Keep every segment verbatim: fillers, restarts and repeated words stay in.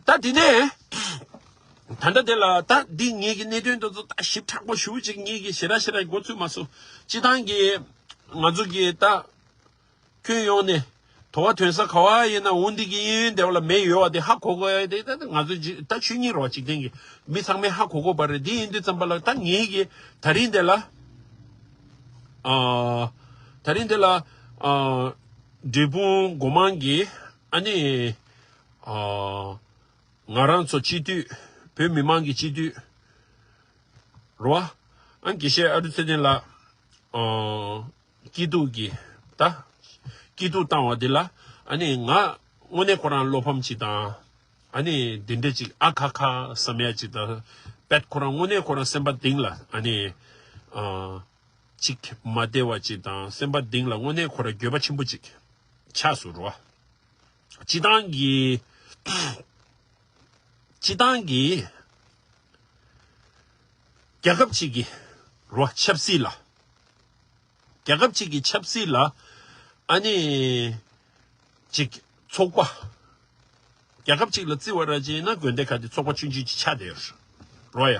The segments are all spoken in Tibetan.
ད་དེ་ནས་ད་ལྟ་དེ་ལ་ད་འདི་ངེད་ཀྱི་གནད་དོན་དེ་ཚོ་ད་ཞིབ་ཕྲ་པོ་ཞུ་ཅིག་ངེད་ཀྱི་ཞེ་དྲག་ཞེ་དྲག་འགོ་ཚུགས་མ་སོང་། སྤྱི་བཏང་གི་ང་ཚོ་གི་ད་ཁྱོན་ཡོངས་ནས་དོ་བ་དོན་ས་ག་བ་ཡིན་ན་འོང་འདི་གི་གཡས་གཡོན་དེ་བ་ལ་མེ་ཡོད་བ་དེ་ཧ་གོ་དགོས་ཡ་དེ་ད་ང་ཚོ་ད་ཆོས་ཉིད་རོ་འཇིག་རྟེན་གྱི་མི་ཚང་མས་ཧ་གོ་དགོས་པ་རེད། འདི་ཡིན་དུས་ཙམ་པ་ལ་ད་ངེད་ཀྱི་ད་རིང་དེ་ལ་ཨ་ད་རིང་དེ་ལ་ཨ་འབྲས་སྤུངས་སྒོ་མང་གི་ཨ་ནི་ཨ་ང་རང་ཚོ་སྤྱི་འཐུས་བོད་མི་མང་གི་སྤྱི་འཐུས་རོ་ཨ་དགེ་བཤེས་ཨ་རུ་ཚེ་བརྟན་ལགས་ཨ་སྐྱིད་སྡུག་གི་ད་སྐྱིད་སྡུག་བཏང་བ་འདི་ལ་ཨ་ནི་ང་དངོས་གནས་ཁོ་རང་བློ་ཕམ་ཅིག་དང་ཨ་ནི་འདི་འདྲ་ཅིག་ཨ་ཁ་ཁ་བསམ་ཡ་ཅིག་དང་པད་ཁོ་རང་དངོས་གནས་ཁོ་རང་སེམས་པ་གཏིང་ལ་ཨ་ནི་ཨ་ཅིག་མ་བདེ་བ་ཅིག་དང་སེམས་པ་གཏིང་ལ་དངོས་གནས་ཁོ་རང་འགྱོད་པ་ཆེན་པོ་ཅིག་ཆགས་སོང་རོ། སྤྱི་བཏང་གི་སྤྱི་བཏང་གི་རྒྱལ་ཁབ་ཅིག་གི་རོ་ཆབ་སྲིད་ལ་རྒྱལ་ཁབ་ཅིག་གི་ཆབ་སྲིད་ལ་ཨ་ནི་ཅིག་ཚོགས་པ་རྒྱལ་ཁབ་ཅིག་ལ་བརྩི་བ་ར་ཅིག་ཡིན་ན་དགོན་སྡེ་ཁག་དེ་ཚོགས་པ་ཆུང་ཆུང་ཅིག་ཆགས་བསྡད་ཡོད་རོ་ཡ།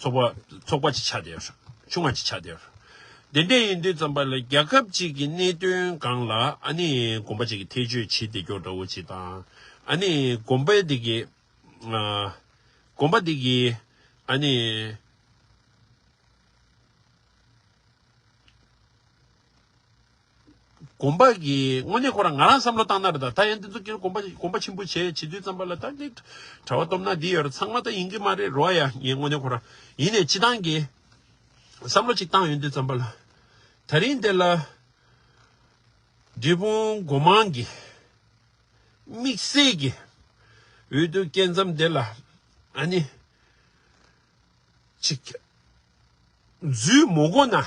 ཚོགས་པ་ཚོགས་པ་ཅིག་ཆགས་བསྡད་ཡོད་རོ་ཆུང་བ་ཅིག་ཆགས་བསྡད་ཡོད་རོ། དེ་འདྲ་ཡིན་དུས་ཙམ་པ་ལ་རྒྱལ་ཁབ་ཅིག་གི་གནད་དོན་སྒང་ལ་ཨ་ནི་དགོན་པ་ཅིག་གི་ཐེ་བྱུས་བྱེད་བསྡད་རྒྱུ་འདྲ་བོ་ཅིག་དང་ཨ་ནི་དགོན་པ་དེ་གི་ཨ་དགོན་པ་དེ་གི་ཨ་ནི་དགོན་པ་གི་དངོས་གནས་ཁོ་རང་ང་རང་བསམ་བློ་བཏང་ན་རེད་ད། ད་ཡང་འདི་ཚོ་ཀྱི་དགོན་པ་དགོན་པ་ཆེན་པོ་བྱས་བྱེད་དུས་ཙམ་པ་ལ་ད་འདི་གྲྭ་པ་སྟོབས་ན་འདི་ཡོད་རེད་ཚང་མ་ད་ཡིན་གྱི་མ་རེད་རོ་ཡ། ངས་དངོས་གནས་ཁོ་རང་ཡིན་ནས་སྤྱི་བཏང་གི་བསམ་བློ་ཅིག་བཏང་ཡོང་དུས་ཙམ་པ་ལ་ད་རིང་འདི་ལ་འབྲས་སྤུངས་སྒོ་མང་གི་དམིགས་བསལ་གྱི་འོས་བསྡུ་སྐབས་མཚམས་འདི་ལ་ཨ་ནི་ཅིག་འཛུལ་མི་དགོས་ན།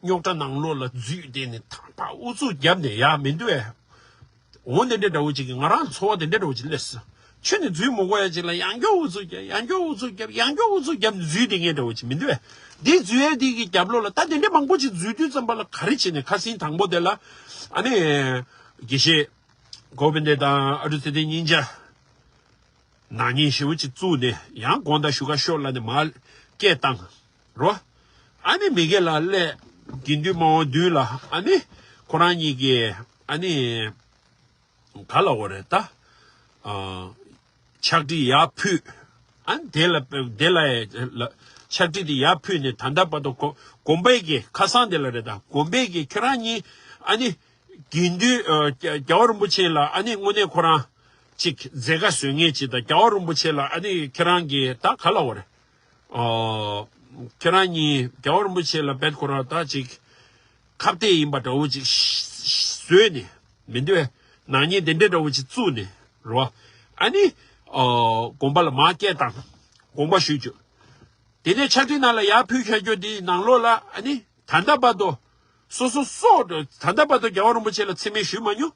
རྙོག་དྲ་ནང་ལོགས་ལ་འཛུལ་བསྡད་ནས་ཐང་པ་ཨུ་ཚུགས་བརྒྱབ་ནས་ཡ་མི་འདུག་ཨེ། འོ་འདི་འདྲ་འདྲ་བོ་ཅིག་གིས་ང་རང་ཚོར་བ་འདི་འདྲ་འདྲ་བོ་ཅིག་སླེབས་སོང་། ཁྱོད་ནི་འཛུལ་མི་དགོས་ཡ་ཅིག་ལ་ཡང་བསྐྱར་ཨུ་ཚུགས་བརྒྱབ་ཡང་བསྐྱར་ཨུ་ཚུགས་བརྒྱབ་ཡང་བསྐྱར་ཨུ་ཚུགས་བརྒྱབ་ནས་འཛུལ་བསྡད་མཁན་འདྲ་བོ་ཅིག་མི་འདུག་ཨེ། འདི་འཛུལ་ཡ་འདི་གི་རྒྱབ་ལོགས་ལ་ད་དེ་འདྲ་མང་པོ་ཅིག་འཛུལ་དུས་ཙམ་པ་ལ་ག་རེ་བྱས་ནས་ཁ་སང་དང་པོ་དེ་ལ་ཨ་ནི་དགེ་བཤེས་གོ་བིན་དེ་དང་ཨ་རུ་ཚེ་བརྟན་གཉིས་ཆ། ནག་ཉེས་ཞེ་པོ་ཅིག་བཙུགས་ནས་ཡང་དགོངས་དག་ཞུ་ག་ཤོག་ལབ་ནས་མར་སྐད་བཏང་རོ། ཨ་ནི་མི་སྒེར་ལ་སླེབས། དགེ་འདུན་པ་དབང་འདུས་ལ་ཨ་ནི་ཁོ་རང་གཉིས་ཀྱིས་ཨ་ནི་ག་ལབ་དགོས་རེད་ད། ཨ་ཕྱག་བྲིས་ཡར་ཕུལ། ཨ་ནི་དེ་ལ་དེ་ལ་ལ་ཕྱག་བྲིས་དེ་ཡར་ཕུལ་ནས་ད་ལྟ་བར་དུ་གོ་དགོན་པའི་གི་ཁ་སང་དེ་ལ་རེད་ད་དགོན་པའི་གི་ཁྱེད་རང་གཉིས་ཨ་ནི། དགེ་འདུན་ཨ་རྒྱ་རྒྱལ་བ་རིན་པོ་ཆེ་ལ་ཨ་ནི་དངོས་གནས་ཁོ་རང་ཅིག་མཛད་དཀའ་བཟོ་མཁན་ཅིག་དང་རྒྱལ་བ་རིན་པོ་ཆེ་ལ་ཨ་ནི་ཁྱེད་རང་གིས་ད་ག་ལབ་དགོས་རེད། ཨ་ཁྱེད་རང་གཉིས་རྒྱལ་བ་རིན་པོ་ཆེ་ལ་རྦད་ཁོ་རང་ད་ཅིག་ཁ་གཏད་ཡིན་པ་འདྲ་བོ་ཅིག་བཟོས་ནས་མི་འདུག་ནག་ཉེས་དེ་འདྲ་འདྲ་བོ་ཅིག་བཙུགས་ནས་རོ། ཨ་ནི་ཨ་དགོན་པ་ལ་མར་སྐད་བཏང་དགོངས་པ་ཞུས་བྱུང་། དེ་ནས་ཕྱག་བྲིས་ནང་ལ་ཡར་ཕུལ་བཞག་རྒྱུ་དེའི་ནང་ལོགས་ལ་ཨ་ནི་ད་ལྟ་བར་དུ་སོ་སོ་སྲོག་འགྲོ་ད་ལྟ་བར་དུ་རྒྱལ་བ་རིན་པོ་ཆེ་ལ་མཚན་སྨད་ཞུས་མ་མྱོང་།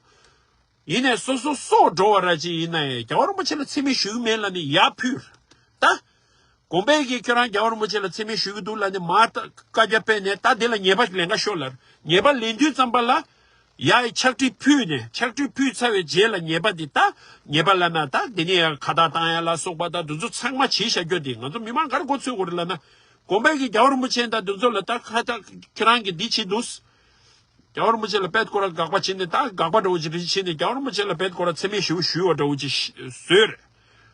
ཡིན་ནའི་སོ་སོ་སྲོག་འགྲོ་བ་ར་ཅིག་ཡིན་ན་ཡང་རྒྱལ་བ་རིན་པོ་ཆེ་ལ་མཚན་སྨད་ཞུ་གི་མེད་ལབ་ནས་ཡར་ཕུལ། ད་དགོན་པའི་གིས་ཁྱོད་རང་རྒྱལ་བ་རིན་པོ་ཆེ་ལ་མཚན་སྨད་ཞུ་གི་འདུག་ལབ་ནས་མར་ད་བཀའ་རྒྱ་སྤེལ་ནས་ད་དེ་ལ་ཉེས་པ་ལེན་ག་ཤོག་ལབ། ཉེས་པ་ལེན་དུས་ཙམ་པ་ལ་ཡ་ཕྱག་བྲིས་ཕུལ་ནས་ཕྱག་བྲིས་ཕུལ་ཚར་བའི་རྗེས་ལ་ཉེས་པ་འདི་ད་ཉེས་པ་ལབ་ན་ད་འདི་ནས་ཡང་ཁ་བཏགས་བཏང་ཡ་ལ་སོགས་པ་ད་འདི་ཚོ་ཚང་མ་བྱས་བཞག་རྒྱུ་འདི་ང་ཚོ་མི་མང་ག་རེ་མགོ་ཚོས་དགོས་རེད་ལབ་ན། དགོན་པའི་གིས་རྒྱལ་བ་རིན་པོ་ཆེ་དང་འདི་ཚོ་ལ་ད་ཁ་བཏགས་ཁྱེད་རང་གིས་འདི་བྱེད་འདུག་རྒྱལ་བ་རིན་པོ་ཆེ་ལ་རྦད་ཁོ་རང་དགག་པ་བྱས་ནས་ད་དགག་པ་འདྲ་བོ་ཅིག་རེ་བྱས་ནས་རྒྱལ་བ་རིན་པོ་ཆེ་ལ་རྦད་ཁོ་རང་མཚན་སྨད་ཞུ་ཞུ་བ་འདྲ་བོ་ཅིག་བཟོས་རེད།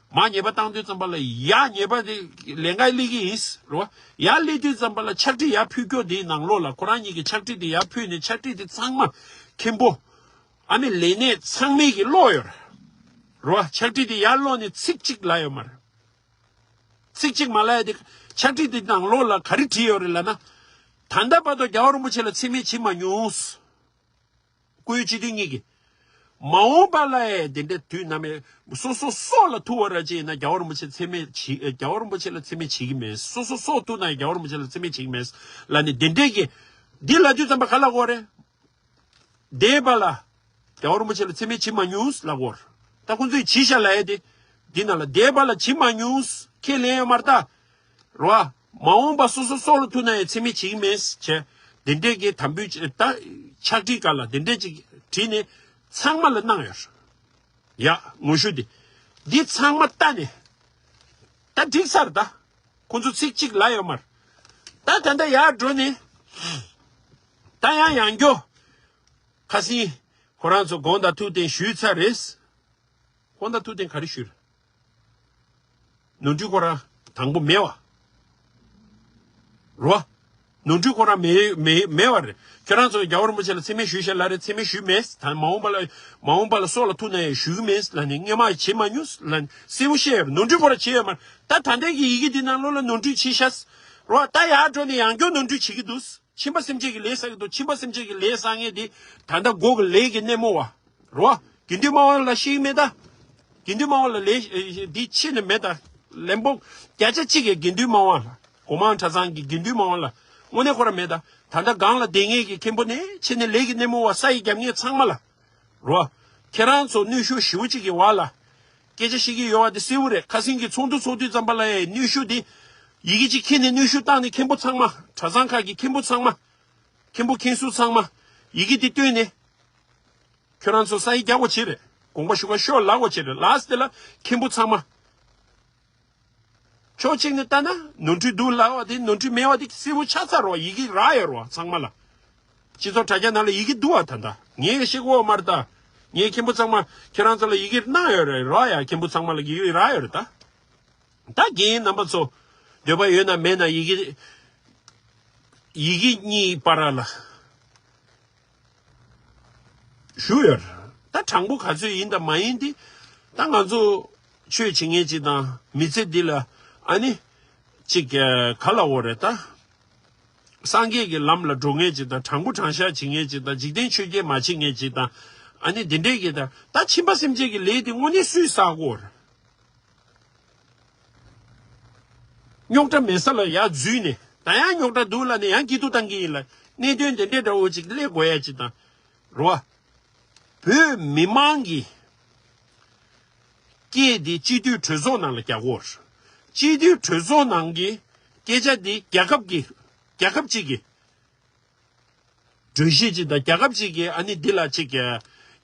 མར་ཉེས་པ་བཏང་དུས་ཙམ་པ་ལ་ཡར་ཉེས་པ་དེ་ལན་འགའ་སླེབས་ཀྱི་ཡིན་རོ། ཡར་སླེབས་དུས་ཙམ་པ་ལ་ཕྱག་བྲིས་ཡར་ཕུལ་རྒྱུ་དེའི་ནང་ལོགས་ལ་ཁོ་རང་གཉིས་ཀྱི་ཕྱག་བྲིས་དེ་ཡར་ཕུལ་ནས་ཕྱག་བྲིས་དེ་ཚང་མ་མཁན་པོ་ཨ་མའི་ལས་སྣེ་ཚང་མས་ཀྱི་ཀློག་ཡོད་རེད་རོ། ཕྱག་བྲིས་དེ་ཡར་ཀློག་ནས་ཚིག་གཅིག་ལབ་ཡོད་མ་རེད། ཚིག་གཅིག་མ་ལབ་ཡ་དེ་ཕྱག་བྲིས་དེ་ནང་ལོགས་ལ་ག་རེ་བྲིས་ཡོད་རེད་ལབ་ན། ད་ལྟ་བར་དུ་རྒྱལ་བ་རིན་པོ་ཆེ་ལ་མཚན་སྨད་བྱེད་མ་མྱོང་། སྐུའི་སྤྱི་འཐུས་གཉིས་ཀྱིས། མ་འོངས་པ་ལ་ཡང་དེ་འདྲ་དུས་ནམ་ཡང་སོ་སོ་སྲོག་ལ་ཐུག་པ་ར་ཅིག་ཡིན་ན་རྒྱལ་བ་རིན་པོ་ཆེ་མཚན་སྨད་བྱེད་རྒྱལ་བ་རིན་པོ་ཆེ་ལ་མཚན་སྨད་བྱེད་ཀྱི་མེད། སོ་སོ་སྲོག་ཐུག་ན་ཡང་རྒྱལ་བ་རིན་པོ་ཆེ་ལ་མཚན་སྨད་བྱེད་ཀྱི་མེད་ལབ་ནས་དེ་འདྲས་ཀྱི། འདི་ལབ་དུས་ཙམ་པ་ག་ལབ་དགོས་རེད། འདས་པ་ལ་རྒྱལ་བ་རིན་པོ་ཆེ་ལ་མཚན་སྨད་བྱེད་མ་མྱོང་ལབ་དགོས། ད་ཁོང་ཚོས་བྱས་ཤག་ལབ་ཡ་དེ། འདི་ནང་ལ་འདས་པ་ལ་བྱེད་མ་མྱོང་ཁས་ལེན་ཡོད་མ་རེད་ད། རེད་བ། མ་འོངས་པ་སོ་སོ་སྲོག་ལ་ཐུག་ན་ཡང་མཚན་སྨད་བྱེད་ཀྱི་མེད་བྱས། དེ་འདྲས་ཀྱི་དམ་འབུལ་ད་ཕྱག་བྲིས་སྒང་ལ་དེ་འདྲས་ཅིག་བྲིས་ནས་ཚང་མ་ལ་གནང་ཡོད། ཡ་ངོ་ཤུ་དེ། འདི་ཚང་མ་ལྟ་ནས། ད་འགྲིག་ཚར་ད། ཁོ་ཚོ་ཚིག་གཅིག་ལ་ཡོད་མར། ད་ད་ལྟ་ཡར་འགྲོ་ནས། ད་ཡང་ཡང་སྐྱོ། ཁ་སང་། ཁོ་རང་ཚོ་དགོངས་དག་ཐུགས་བདེན་ཞུས་ཚར་རེད། དགོངས་དག་ཐུགས་བདེན་ག་རེ་ཞུས། ནོར་འཁྲུལ་ཁོ་རང་དང་པོ་མེད་བ། རོ། ནོར་འཁྲུལ་ཁོ་རང་མེད་མེད་མེད་བ་རེད། ཁྱེད་རང་ཚོ་རྒྱལ་བ་རིན་པོ་ཆེ་ལ་མཚན་སྨད་ཞུས་ཤག་ལབ་རེད། མཚན་སྨད་ཞུས་མེད། ད་མ་འོངས་པ་ལ་མ་འོངས་པ་ལ་སྲོག་ལ་ཐུག་ན་ཡང་ཞུ་གི་མེད་ལབ་ནས་སྔོན་མ་བྱེད་མ་མྱོང་ལབ་ནས་གསལ་པོ་བཤད་ཡོད་རེད། ནོར་འཁྲུལ་ཁོ་རང་བྱེད་ཡོད་མ་རེད། ད་ད་ལྟའི་གི་ཡི་གེ་འདི་ནང་ལོགས་ལ་ནོར་འཁྲུལ་བྱེད་ཤག་རོ། ད་ཡར་འགྲོ་ནས་ཡང་བསྐྱར་ནོར་འཁྲུལ་བྱེད་ཀྱི་འདུག་ཁྱིམ་པ་སེམས་ཅན་གྱི་ལས་བསགས་ཀྱི་འདུག་ཁྱིམ་པ་སེམས་ཅན་གྱི་ལས་བསགས་མཁན་དེ་ད་ལྟ་མགོ་གི་ལས་ཀྱི་སྣེ་མོ་བ། རོ། དགེ་འདུན་དམངས་དབང་ལ་ཤེས་ཀྱི་མེད་ད། དགེ་འདུན་དམངས་དབང་ལ་ལས་འདི་ཕྱི་ནས་མེད་ད། ལན་པོ་བརྒྱ་ཆ་གཅིག་གིས་དགེ་འདུན་དམངས་དབང་ལ། གོ་མང་གྲྭ་ཚང་གི་དགེ་འདུན་དམངས་དབང་ལ། དངོས་གནས་ཁོ་ར་མེད་ད། ད་ལྟ་སྒང་ལ་བསྡད་མཁན་གྱི་མཁན་པོ་ནས་ཕྱི་ནས་ལས་ཀྱི་སྣེ་མོ་བ་ས་ཡི་རྒྱབ་མཁན་ཚང་མ་ལ། རོ། ཁྱེད་རང་ཚོ་གནོན་ཤུགས་ཞེ་པོ་ཅིག་གི་བར་ལ། སྐད་ཆ་བཤད་ཀྱི་ཡོད་པ་དེ་གསལ་པོ་རེད། ཁ་སང་གི་ཚོགས་འདུ་ཚོགས་དུས་ཙམ་པ་ལ་ཡ་གནོན་ཤུགས་དེ། ཡི་གེ་གཅིག་ཁྱེར་ནས་གནོན་ཤུགས་བཏང་ནས་མཁན་པོ་ཚང་མ། གྲྭ་ཚང་ཁག་གི་མཁན་པོ་ཚང་མ། མཁན་པོ་མཁན་ཟུར་ཚང་མ། ཡི་གེ་དེ་བཏོན་ནས། ཁྱོད་རང་ཚོ་ས་ཡིག་རྒྱག་དགོས་བྱེད་རེད། དགོངས་པ་ཞུ་ག་ཤོག་ལབ་དགོས་བྱེད་རེད། ལགས་སོ། དེ་ལ་མཁན་པོ་ཚང་མ། ཕྱོགས་གཅིག་ནས་ལྟ་ན་ནོར་འཁྲུལ་འདུག་ལབ་པ་དེ་ནོར་འཁྲུལ་མེད་པ་དེ་གསལ་པོ་ཆགས་ཚར་རོ། ཡི་གེ་རག་ཡོད་རོ་ཚང་མ་ལ། སྤྱི་ཚོགས་དྲ་རྒྱ་ནང་ལ་ཡི་གེ་འདུག་བ། ད་ལྟ་ངས་ཤེས་ཀྱི་ཡོད་མ་རེད་ད། ངས་མཁན་པོ་ཚང་མ་ཁྱེད་རང་ཚོ་ལ་ཡི་གེ་གནང་ཡོད་རེད། རོ་ཡ་མཁན་པོ་ཚང་མ་ལ་ཡི་གེ་རག་ཡོད་རེད་ད། ད་རྒན་རྣམ་པ་ཚོ། འདོད་པ་ཡོད་ན་མེད་ན་ཡི་གེ་ཡི་གེ་གཉིས་བར་ལ། ཞུ་ཡོད། ད་དྲང་པོ་ག་ཚོད་ཡིན་དང་མ་ཡིན་དེ། ད་ང་ཚོ་ཆོས་བྱེད་མཁན་ཅིག་དང་མི་ཚེ་འདི་ལ་ཨ་ནི། ཅིག་ག་ལ་འོ་རེད་ད། སངས་རྒྱས་ཀྱི་ལམ་ལ་འགྲོ་མཁན་ཅིག་དང་དྲང་པོ་དྲང་བཞག་བྱེད་མཁན་ཅིག་དང་འཇིག་རྟེན་ཆོས་བརྒྱད་མ་བྱེད་མཁན་ཅིག་དང་། ཨ་ནི་འདི་འདྲས་ཀྱི་ད་ད་ཁྱིམ་པ་སེམས་ཅན་གྱི་ལས་དེ་དངོས་གནས་སུས་བསགས་དགོས་རེད། རྙོག་དྲ་མེད་ས་ལ་ཡར་འཛུལ་ནས་ད་ཡང་རྙོག་དྲ་འདུག་ལབ་ནས་ཡང་སྐྱིད་སྡུག་བཏང་གི་ཡིན་ལ། གནད་དོན་དེ་འདྲའི་འདྲ་བོ་ཅིག་སླེབས་དགོས་ཡ་ཅིག་དང་། རོ། བོད་མི་མང་གི་སྐད་འདི་སྤྱི་འཐུས་གྲོས་ཚོགས་ནང་ལ་རྒྱག་དགོས། སྤྱི་འཐུས་གྲོས་ཚོགས་ནང་གི་སྐད་ཆ་འདི་རྒྱལ་ཁབ་ཀྱི་རྒྱལ་ཁབ་ཅིག་གི་གྲོས་གཞི་ཅིག་དང་རྒྱལ་ཁབ་ཅིག་གི་ཨ་ནི་འདི་ལ་ཅིག་གི་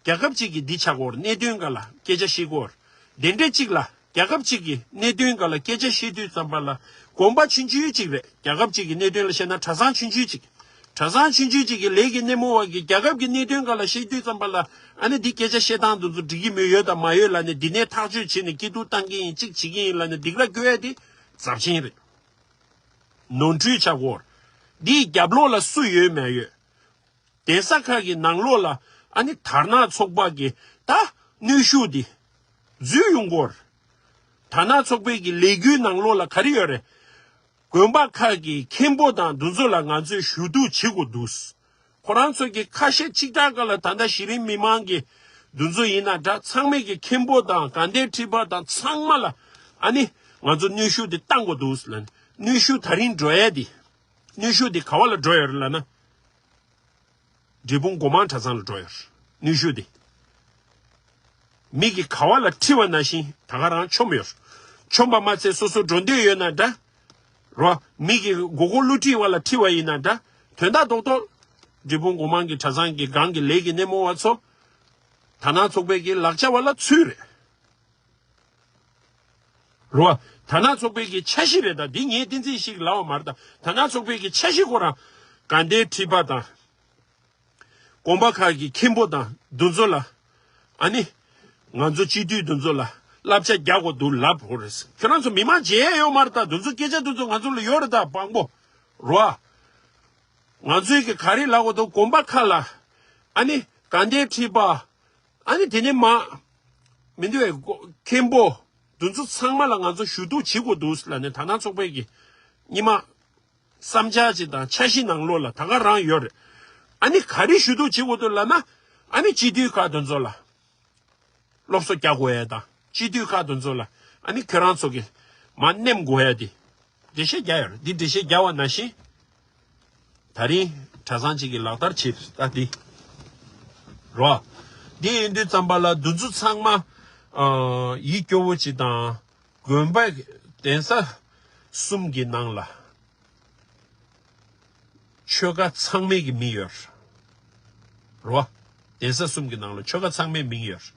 རྒྱལ་ཁབ་ཅིག་གི་འདི་ཆགས་སྐོར་གནད་དོན་འགའ་ལ་སྐད་ཆ་བཤད་སྐོར་དེ་འདྲ་ཅིག་ལ་རྒྱལ་ཁབ་ཅིག་གི་གནད་དོན་འགའ་ལ་སྐད་ཆ་བཤད་དུས་ཙམ་པ་ལ་དགོན་པ་ཆུང་ཆུང་ཅིག་རེད། རྒྱལ་ཁབ་ཅིག་གི་གནད་དོན་ལ་བཤད་ན་གྲྭ་ཚང་ཆུང་ཆུང་ཅིག་གྲྭ་ཚང་ཆུང་ཆུང་ཅིག་གི་ལས་ཀྱི་སྣེ་མོ་བ་གི་རྒྱལ་ཁབ་ཀྱི་གནད་དོན་འགའ་ལ་བཤད་དུས་ཙམ་པ་ལ་ཨ་ནི་འདི་སྐད་ཆ་བཤད་སྟངས་འདི་ཚོ་འགྲིག་གི་མི་ཡོད་དང་མ་ཡོད་ལ་ནི་འདི་ནས་ཐག་གཅོད་བྱས་ནས་སྐྱིད་སྡུག་བཏང་གི་ཡིན་གཅིག་བྱེད་ཀྱི་ཡིན་ལ་ནི་སྡིགས་ར་སྐྱོ་ཡ་དེ་ཚབས་ཆེན་རེད། ནོར་འཁྲུལ་ཆགས་སྐོར། འདིའི་རྒྱབ་ལོགས་ལ་སུ་ཡོད་མེད་ཡོད། གདན་ས་ཁག་གི་ནང་ལོགས་ལ་ཨ་ནི་དར་ནག་ཚོགས་པ་གི་ད་གནོན་ཤུགས་འདི་འཛུལ་ཡོང་སྐོར། དར་ནག་ཚོགས་པའི་གི་ལས་འགུལ་ནང་ལོགས་ལ་ག་རེ་ཡོད་རེད། དགོན་པ་ཁག་གི་མཁན་པོ་དང་འདུ་ཚོགས་ལ་ང་ཚོས་ཞུ་གཏུག་བྱེད་དགོས་འདུག་ཁོ་རང་ཚོ་གི་ཁ་ཤས་ཆིག་ཐག་ག་ལ་ད་ལྟ་གཞི་རིམ་མི་མང་གི་འདུ་ཚོགས་ཡིན་ན་འདྲ་ཚང་མས་གི་མཁན་པོ་དང་དགའ་ལྡན་ཁྲི་པ་དང་ཚང་མ་ལ་ཨ་ནི་ང་ཚོ་གནོན་ཤུགས་འདི་བཏང་དགོས་འདུག་ལབ་ནས་གནོན་ཤུགས་ད་རིང་འགྲོ་ཡ་འདི། གནོན་ཤུགས་འདི་ག་བ་ལ་འགྲོ་ཡོད་རེད་ལབ་ན། འབྲས་སྤུངས་སྒོ་མང་གྲྭ་ཚང་ལ་འགྲོ་ཡོད་རེད། གནོན་ཤུགས་འདི། མི་གི་ག་བ་ལ་ཁྲི་བ་ནང་བཞིན་ད་ག་རང་མཆོངས་ཡོད་རེད། མཆོངས་པ་མ་ཚད་སོ་སོ་འགྲོ་འདོད་ཡོད་ན་འདྲ། རོ། མི་གི་མགོ་སྐོར་བསླུ་བྲིད་བ་ལ་ཁྲི་བ་ཡིན་ན་འདྲ། དོན་དག་རྡོག་རྡོག་འབྲས་སྤུངས་སྒོ་མང་གི་གྲྭ་ཚང་གི་སྒང་གི་ལས་ཀྱི་སྣེ་མོ་བ་ཚོ། དར་ནག་ཚོགས་པའི་གི་ལག་ཆ་བ་ལ་ཚུད་རེད། རོ། དར་ནག་ཚོགས་པའི་གི་འཆར་གཞི་རེད་ད། འདི་ངས་བསྟན་འཛིན་ཞིག་ལབ་པ་མ་རེད་ད། དར་ནག་ཚོགས་པའི་གི་འཆར་གཞི་ཁོ་རང་དགའ་ལྡན་ཁྲི་པ་དང་། དགོན་པ་ཁག་གི་མཁན་པོ་དང་འདུ་ཚོགས་ལ། ཨ་ནི། ང་ཚོ་སྤྱི་འཐུས་འདུ་ཚོགས་ལ་བསླབ་བྱ་རྒྱག་དགོས་འདུག་ལབ་ཧོ་རེད། ཁྱོད་རང་ཚོ་མི་མང་མཇལ་ཡ་ཡོད་མ་རེད་ད། འདུ་ཚོགས་སྐད་ཆ་འདུ་ཚོགས་ང་ཚོ་ལ་ཡོད་རེད་ད་དཔང་པོ། རོ། ང་ཚོའི་གི་ག་རེ་ལབ་དགོས་འདུག་དགོན་པ་ཁག་ལ། ཨ་ནི། དགའ་ལྡན་ཁྲི་པ། ཨ་ནི་དེ་ནས་མ། མི་འདུག་བས་མཁན་པོ། འདུ་ཚོགས་ཚང་མ་ལ་ང་ཚོ་ཞུ་གཏུག་བྱེད་དགོས་འདུག་ལབ་ནས་དར་ནག་ཚོགས་པའི་གི་ཉི་མ་བསམ་འཆར་ཅིག་དང་འཆར་གཞི་ནང་ལོགས་ལ་ད་ག་རང་ཡོད་རེད། ཨ་ནི་ག་རེ་ཞུ་གཏུག་བྱེད་དགོས་འདུག་ལབ་ན་ཨ་ནི་སྤྱི་འཐུས་ཁག་དེ་ཚོ་ལ་སློབ་གསོ་རྒྱག་དགོས་ཡ་དང་སྤྱི་འཐུས་ཁག་དེ་ཚོ་ལ་ཨ་ནི་ཁྱོད་རང་ཚོ་གི་མ་ནེམ་དགོས་ཡ་དེ། འགྲེལ་བཤད་རྒྱག་ཡོད་རེད། འདི་འགྲེལ་བཤད་རྒྱག་པ་ནང་བཞིན། ད་རིང་གྲྭ་ཚང་གཅིག་གིས་ལག་བསྟར་བྱེད་ད་འདི། རོ། འདི་ཡིན་དུས་ཙམ་པ་ལ་འདུ་འཛོམས་ཚང་མ། ཨ། ཡིད་སྐྱོ་བོ་ཅིག་དང་། དགོན་པ་གདན་ས་གསུམ་གྱི་ནང་ལ། ཆོལ་ཁ་ཚང་མའི་གི་མིང་ཡོད། རོ། གདན་ས་གསུམ་གྱི་ནང་ལ་ཆོལ་ཁ་ཚང་མའི་མིང་ཡོད།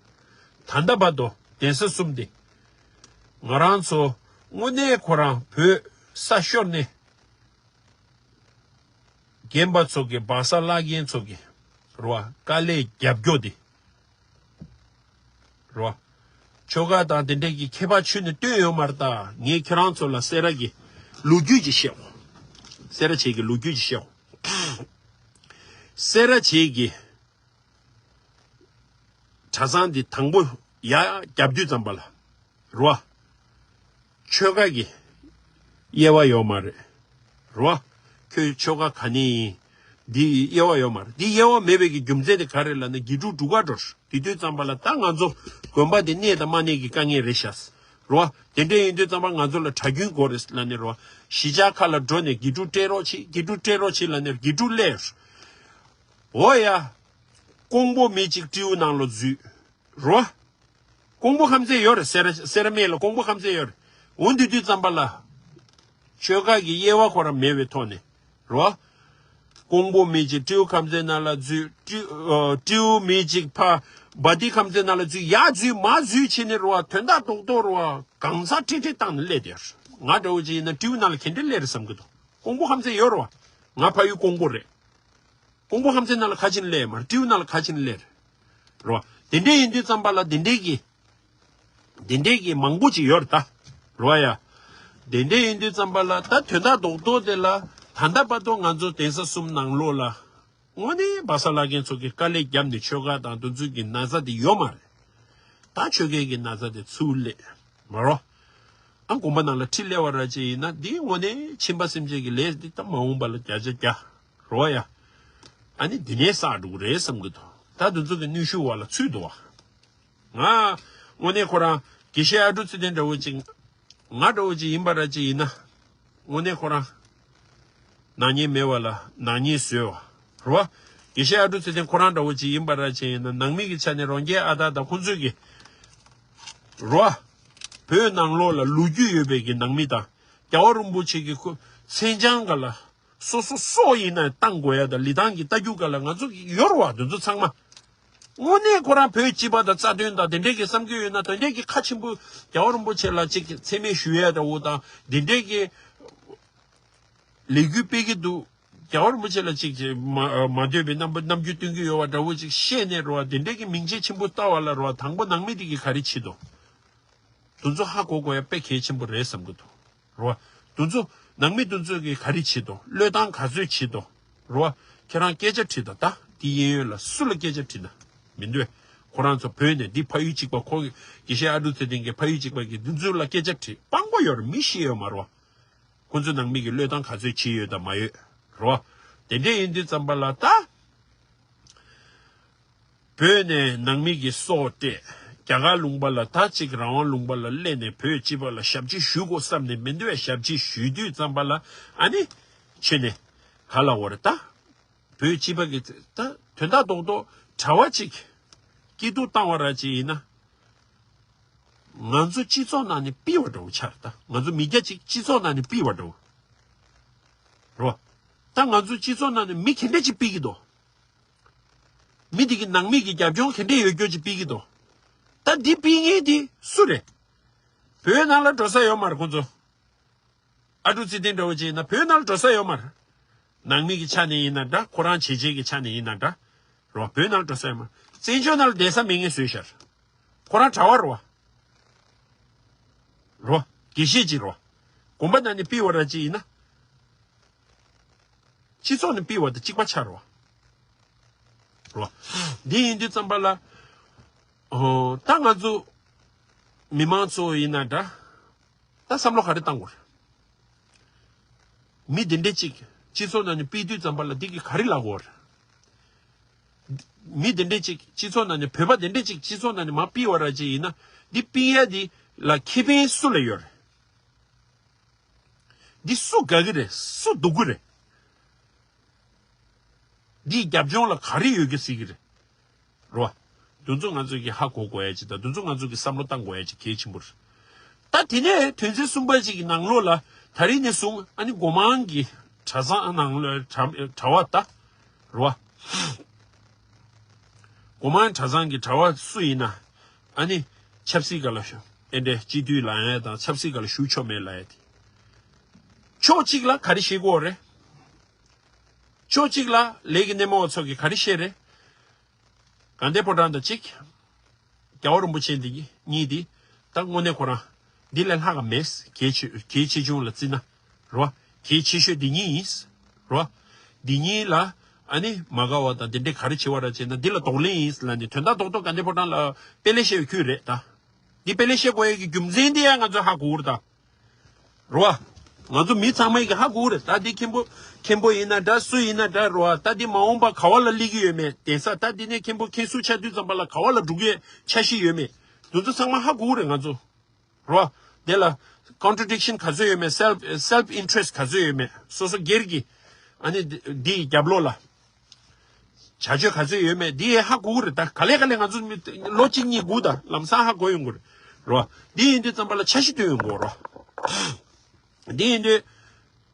ད་ལྟ་བར་དུ་གདན་ས་གསུམ་དེ། ང་རང་ཚོ་དངོས་གནས་ཁོ་རང་བོད་ས་ཤོར་ནས་རྒན་པ་ཚོ་གི་སྦ་ས་བླ་རྒན་ཚོ་གི་རོ་དཀའ་ལས་རྒྱབ་སྐྱོར་དེ་རོ། ཆོལ་ཁ་དང་དེ་འདྲས་ཀྱི་ཁྱད་པར་ཆུད་ནས་སྟོན་ཡོད་མ་རེད། ད་ངས་ཁྱེད་རང་ཚོ་ལ་སེ་ར་གི་ལོ་རྒྱུས་ཅིག་བཤད་འོ། སེ་ར་བྱེས་ཀྱི་ལོ་རྒྱུས་ཅིག་བཤད་འོ། སེ་ར་བྱེས་ཀྱི་གྲྭ་ཚང་འདི་དང་པོ་ཡར་རྒྱབ་དུས་ཙམ་པ་ལ་རོ། ཆོལ་ཁ་གི་དབྱེ་བ་ཡོད་མ་རེད་རོ། ཁྱོད་ཆོལ་ཁ་ག་ནས་ཡིན། འདི་དབྱེ་བ་ཡོད་མ་རེད། འདི་དབྱེ་བ་མེད་པའི་གི་རྒྱུ་མཚན་དེ་ག་རེ་ལབ་ན་དགེ་ཕྲུག་འབྲུག་ག་འགྲོ་དེ་དུས་ཙམ་པ་ལ་ད་ང་ཚོ་དགོན་པ་དེ་གནས་དང་མ་གནས་ཀྱི་དཀའ་ངལ་རེད་ཤག་རོ། དེ་འདྲ་ཡིན་དུས་ཙམ་པ་ང་ཚོ་ལ་གྲྭ་རྒྱུན་དགོས་རེད་ལབ་ནས་རོ། གཞིས་ཆགས་ཁག་ལ་འགྲོ་ནས་དགེ་ཕྲུག་སྤྲད་རོགས་བྱེད། དགེ་ཕྲུག་སྤྲད་རོགས་བྱེད་ལབ་ནས་དགེ་ཕྲུག་སླེབས། འོ་ཡ། ཀོང་པོ་མི་གཅིག་སྤྲེའུ་ནང་ལོགས་འཛུལ། རོ། ཀོང་པོ་ཁམས་ཚན་ཡོད་རེད། སེ་ར་སེ་ར་སྨད་ལ་ཀོང་པོ་ཁམས་ཚན་ཡོད་རེད། འོ་འདི་དུས་ཙམ་པ་ལ་ཆོལ་ཁ་གི་དབྱེ་བ་ཁོ་རང་མེད་པའི་ཐོག་ནས་རོ། ཀོང་པོ་མི་གཅིག་སྤྲེའུ་ཁམས་ཚན་ནང་ལ་འཛུལ། སྤྲེའུ་ཨ། སྤྲེའུ་མི་གཅིག་ཕ་སྦ་ཏི་ཁམས་ཚན་ནང་ལ་འཛུལ། ཡར་འཛུལ་མར་འཛུལ་བྱས་ནས་རོ། དོན་དག་རྡོག་རྡོག་རོ། གང་ཟག་ཁྲི་ཁྲི་བཏང་ནས་སླེབས་དེ། ང་འདྲ་བོ་ཅིག་ཡིན་ན་སྤྲེའུ་ནང་ལ་ག་འདྲ་སླེབས་རེད་བསམ་གི་འདུག་ཀོང་པོ་ཁམས་ཚན་ཡོད་རོ། ང་ཕ་ཡུལ་ཀོང་པོ་རེད། ཀོང་པོ་ཧམ་སེ་ནང་ལ་ཁ་ཕྱིན་སླེབས་མ་རེད། སྤྲེའུ་ནང་ལ་ཁ་ཕྱིན་སླེབས་རེད། རོ། དེ་འདྲས་ཡིན་དུས་ཙམ་པ་ལ་དེ་འདྲས་ཀྱི། དེ་འདྲས་ཀྱི་མང་པོ་ཅིག་ཡོད་རེད་ད། རོ་ཡ། དེ་འདྲས་ཡིན་དུས་ཙམ་པ་ལ་ད་དོན་དག་རྡོག་རྡོག་དེ་ལ་ད་ལྟ་བར་དུ་ང་ཚོ་གདན་ས་གསུམ་ནང་ལོགས་ལ། དངོས་གནས་སྦ་ས་བླ་རྒན་ཚོ་གིས་དཀའ་ལས་བརྒྱབ་ནས་ཆོལ་ཁ་དང་དེ་ཚོའི་གི་ན་ཚ་དེ་ཡོད་མ་རེད། ད་ཆོལ་ཁའི་གི་ན་ཚ་དེ་ཚུར་སླེབས་མ་རོ། ཨ་དགོན་པ་ནང་ལ་ཁྲིད་སླེབས་པ་ར་ཅིག་ཡིན་ན་འདི་དངོས་གནས་ཁྱིམ་པ་སེམས་ཅན་གྱི་ལས་འདི་ད་མ་འོངས་པ་ལ་བརྒྱ་ཆ་བརྒྱ་རོ་ཡ། ཨ་ནི་འདི་ནས་བསགས་འགྲོ་གི་རེད་བསམ་གི་འདུག་ད་དེ་ཚོ་གི་གནོན་ཤུགས་བ་ལ་ཚུད་འདུག་བ། ང་དངོས་གནས་ཁོ་རང་དགེ་བཤེས་ཨ་འབྲུག་ཚེ་བརྟན་འདྲ་བོ་ཅིག་ང་འདྲ་བོ་ཅིག་ཡིན་པ་ར་ཅིག་ཡིན་ན། དངོས་གནས་ཁོ་རང་། ནག་ཉེས་མེད་པ་ལ་ནག་ཉེས་བཟོས་པ། རེད་བ། དགེ་བཤེས་ཨ་འབྲུག་ཚེ་བརྟན་ཁོ་རང་འདྲ་བོ་ཅིག་ཡིན་པ་ར་ཅིག་ཡིན་ན་ནང་མི་གི་ཆ་ནས་རོང་རྒྱའི་ཨ་སྟག་དང་ཁོང་ཚོས་ཀྱི། རེད་བ། བོད་ནང་ལོགས་ལ་ལོ་རྒྱུས་ཡོད་པའི་གི་ནང་མི་དང་། རྒྱལ་བ་རིན་པོ་ཆེ་གི་ཁོ་མཚན་བྱང་ག་ལ། སོ་སོ་སྲོག་ཡིན་ན་བཏང་དགོས་ཡ་དང་ལི་ཐང་གི་ལྟ་རྒྱུ་ག་ལ་ང་ཚོ་ཡོད་རེད་བ་དེ་ཚོ་ཚང་མ། དངོས་གནས་ཁོ་རང་བོད་སྤྱི་པ་དང་རྩ་དོན་དང་དེ་འདྲས་ཀྱི་བསམ་གྱི་ཡོད་ན་དེ་འདྲས་ཀྱི་ཁ་ཆེན་པོ་རྒྱལ་བ་རིན་པོ་ཆེ་ལ་ཅིག་མཚན་སྨད་ཞུ་ཡ་འདྲ་བོ་དང་དེ་འདྲས་ཀྱི་ལས་འགུལ་སྤེལ་གྱི་འདུག་རྒྱལ་བ་རིན་པོ་ཆེ་ལ་ཅིག་ཅིག་མ་མ་འདོད་པའི་རྣམ་པ་རྣམ་འགྱུར་སྟོན་གྱི་ཡོད་པ་འདྲ་བོ་ཅིག་བཤད་ནས་རེད་བ་དེ་འདྲས་ཀྱི་མིང་ཆེན་ཆེན་པོ་བཏགས་པ་ལ་རེད་བ་དང་པོ་ནང་མི་དེ་གིས་ག་རེ་བྱེད་དོ། དེ་ཚོ་ཧ་གོ་དགོས་ཡ་དཔེ་གལ་ཆེན་པོ་རེད་བསམ་གྱི་འདུག་རོ། དེ་ཚོ་ནང་མི་དེ་ཚོ་གིས་ག་རེ་བྱེད་དོ། བློས་བཏང་ག་ཚོད་བྱེད་དོ། རོ། ཁྱེད་རང་སྐད་ཆ་དྲིས་དང་ད་འདི་གཡས་གཡོན་ལ་སུ་ལ་སྐད་ཆ་དྲིས་ན་མི་འདོད། ཁོ་རང་ཚོ་བོད་ནས་འདི་ཕ་ཡུལ་གཅིག་པ་ཁོ་གི་དགེ་བཤེས་ཨ་འབྲུག་ཚེ་བརྟན་གྱི་ཕ་ཡུལ་གཅིག་པ་གི་དེ་ཚོ་ལ་སྐད་ཆ་དྲིས་སྤང་པོ་ཡོད་རེད་མི་ཤེས་ཡོད་མ་རོ། ཁོ་ཚོ་ནང་མི་གི་བློས་བཏང་ག་ཚོད་བྱེད་ཡོད་དང་མ་ཡོད། རོ། དེ་འདྲས་ཡིན་དུས་ཙམ་པ་ལ་ད། བོད་ནས་ནང་མི་གི་སྲོག་སྤྲད། རྒྱ་གར་ལུང་པ་ལ་ད་ཅིག་རང་དབང་ལུང་པ་ལ་སླེབས་ནས་བོད་སྤྱི་པ་ལ་ཞབས་ཕྱི་ཞུ་དགོས་བསམ་ནས་མི་འདུག་བས་ཞབས་ཕྱི་ཞུ་དུས་ཙམ་པ་ལ་ཨ་ནི། ཆེ་ནས། ག་ལ་བོར་ད། བོད་སྤྱི་པ་གི་ད་དོན་དག་རྡོག་རྡོག་གྲྭ་བ་ཅིག་སྐྱིད་སྡུག་བཏང་བ་ར་ཅིག་ཡིན་ན། ང་ཚོ་སྤྱི་ཚོགས་ནང་ནས་ཕུད་པ་འདྲ་བོ་ཆགས་རེད་ད་ང་ཚོ་མི་སྐྱ་ཅིག་སྤྱི་ཚོགས་ནང་ནས་ཕུད་པ་འདྲ་བོ། རོ། ད་ང་ཚོ་སྤྱི་ཚོགས་ནང་ནས་མི་ག་འདྲ་ཅིག་ཕུད་ཀྱི་འདུག་མི་དེ་གི་ནང་མི་གི་རྒྱབ་ལྗོངས་ག་འདྲ་ཡོད་རྒྱུ་ཅིག་ཕུད་ཀྱི་འདུག་ད་འདི་ཕུད་མཁན་དེ་སུ་རེད། བོད་ནང་ལ་འགྲོ་ས་ཡོད་མ་རེད་ཁོང་ཚོ། ཨ་འབྲུག་ཚེ་བརྟན་འདྲ་བོ་ཅིག་ཡིན་ན་བོད་ནང་ལ་འགྲོ་ས་ཡོད་མ་རེད། ནང་མི་གི་ཆ་ནས་ཡིན་ན་འདྲ་ཁོ་རང་བྱས་རྗེས་ཀྱི་ཆ་ནས་ཡིན་ན་འདྲ། རོ་བོད་ནང་ལ་འགྲོ་ས་ཡོད་མ་རེད། བཙན་བྱོལ་ནང་ལ་བསྡད་ས་མེད་ངེས་བཟོས་ཤར། ཁོ་རང་གྲྭ་བ་རོ། རོ། དགེ་བཤེས་ཅིག་རོ། དགོན་པ་ནང་ནས་ཕུད་པ་ར་ཅིག་ཡིན་ན། སྤྱི་ཚོགས་ནས་ཕུད་པ་དང་གཅིག་པ་ཆགས་རོ། རོ། འདི་ཡིན་དུས་ཙམ་པ་ལ། ཨོ། ད་ང་ཚོ་མི་མང་ཚོ་ཡིན་ན་འདྲ། ད་བསམ་བློ་ག་རེ་བཏང་དགོས་རེད། མི་དེ་འདྲས་ཅིག་སྤྱི་ཚོགས་ནང་ནས་ཕུད་དུས་ཙམ་པ་ལ་འདི་གི་ག་རེ་ལབ་དགོས་རེད། མི་དེ་འདྲས་ཅིག་སྤྱི་ཚོགས་ནང་ནས་བོད་པ་དེ་འདྲས་ཅིག་སྤྱི་ཚོགས་ནང་ནས་མར་ཕུད་པ་ར་ཅིག་ཡིན་ན་འདི་ཕུད་ཡ་འདི་ལ་ཁེ་ཕན་སུ་ལ་ཡོད་རེད། འདི་སུ་དགའ་གི་རེད། སུ་སྡུག་གི་རེད། འདིའི་རྒྱབ་ལྗོངས་ལ་ག་རེ་ཡོད་གི་ཟེར་གི་རེད། རོ། འདི་ཚོ་ང་ཚོ་གི་ཧ་གོ་དགོས་ཡ་ཅིག་དང་འདི་ཚོ་ང་ཚོ་གི་བསམ་བློ་བཏང་དགོས་ཡ་ཅིག་གལ་ཆེན་པོ་རེད། ད་དེ་ནས་དོན་ཚན་གསུམ་པ་ཅིག་གི་ནང་ལོགས་ལ་ད་རིང་ནས་བཟུང་ཨ་ནི་སྒོ་མང་གི་གྲྭ་ཚང་ནང་ལོགས་གྲྭ་གྲྭ་བ་ད། རོ། སྒོ་མང་གྲྭ་ཚང་གི་གྲྭ་བ་སུ་ཡིན་ན་ཨ་ནི་ཆབ་སྲིད་ག་ལ་ཤོག་དེ་འདྲའི་སྤྱི་འཐུས་ལངས་ཡ་དང་ཆབ་སྲིད་སྒང་ལ་ཞུགས་ཆོག་མེད་ལབ་ཡ་དེ། ཕྱོགས་གཅིག་ལ་ག་རེ་བཤད་དགོས་རེད། ཕྱོགས་གཅིག་ལ་ལས་ཀྱི་སྣེ་མོ་བ་ཚོ་གིས་ག་རེ་བཤད་རེད། དགའ་ལྡན་ཕོ་བྲང་དང་གཅིག་རྒྱལ་བ་རིན་པོ་ཆེ་འདི་གཉིས་འདི་ད་དངོས་གནས་ཁོ་རང་འདི་ལས་ལྷག་ག་མེད། གལ་ཆེ་གལ་ཆེ་ཆུང་ལ་བརྩིས་ན་རོ། གལ་ཆེ་ཤོས་འདི་གཉིས་ཡིན་རོ། འདི་གཉིས་ལ་ཨ་ནི་མ་དགའ་བ་དང་འདི་འདྲའི་ག་རེ་བྱེད་པ་ར་བྱས་ན་འདི་ལ་གདོང་ལེན་ཡིན་ལབ་ནས་དོན་དག་རྡོག་རྡོག་དགའ་ལྡན་ཕོ་བྲང་ལ་དཔེ་ལེགས་བཤད་པའི་ཁུལ་རེད་ད། འདི་དཔེ་ལེགས་བཤད་དགོས་ཡ་གི་རྒྱུ་མཚན་འདི་ཡང་ང་ཚོ་ཧ་གོ་གི་རེད་ད། རོ། ང་ཚོ་མི་ཚང་མས་ཀྱི་ཧ་གོ་རེད་ད། འདི་མཁན་པོ་མཁན་པོ་ཡིན་ན་འདྲ་སུ་ཡིན་ན་འདྲ་རོ། ད་འདི་མ་འོངས་པ་ག་བ་ལ་སླེབས་ཀྱི་ཡོད་མེད། གདན་ས་ད་འདི་ནས་མཁན་པོ་མཁན་ཟུར་ཆགས་དུས་ཙམ་པ་ལ་ག་བ་ལ་འགྲོ་གི་ཡོད་འཆར་གཞི་ཡོད་མེད། འདི་ཚོ་ཚང་མ་ཧ་གོ་རེད་ང་ཚོ་རོ། དེ་ལ་ཀོན་ཊྲ་ཌིག་ཤན་ག་ཚོད་ཡོད་མེད། སེལཕ་སེལཕ་ཨིན་ཊི་རེ་སི་ཊི་ག་ཚོད་ཡོད་མེད། སོ་སོ་སྒེར་གྱི་ཨ་ནི་འདི་འདིའི་རྒྱབ་ལོགས་ལ། བྱ་སྤྱོད་ག་ཚོད་ཡོད་མེད་འདི་ཧ་གོ་གི་རེད་ད། ག་ལེ་ག་ལེ་ང་ཚོ་མི་ལོ་གཅིག་གཉིས་སྒུག་ད་ལམ་སང་ཧ་གོ་ཡོང་གི་རེད་རོ། འདི་ཡིན་དུས་ཙམ་པ་ལ་འཆར་གཞི་བཏོན་ཡོང་གི་རོ། འདི་ཡིན་དུས་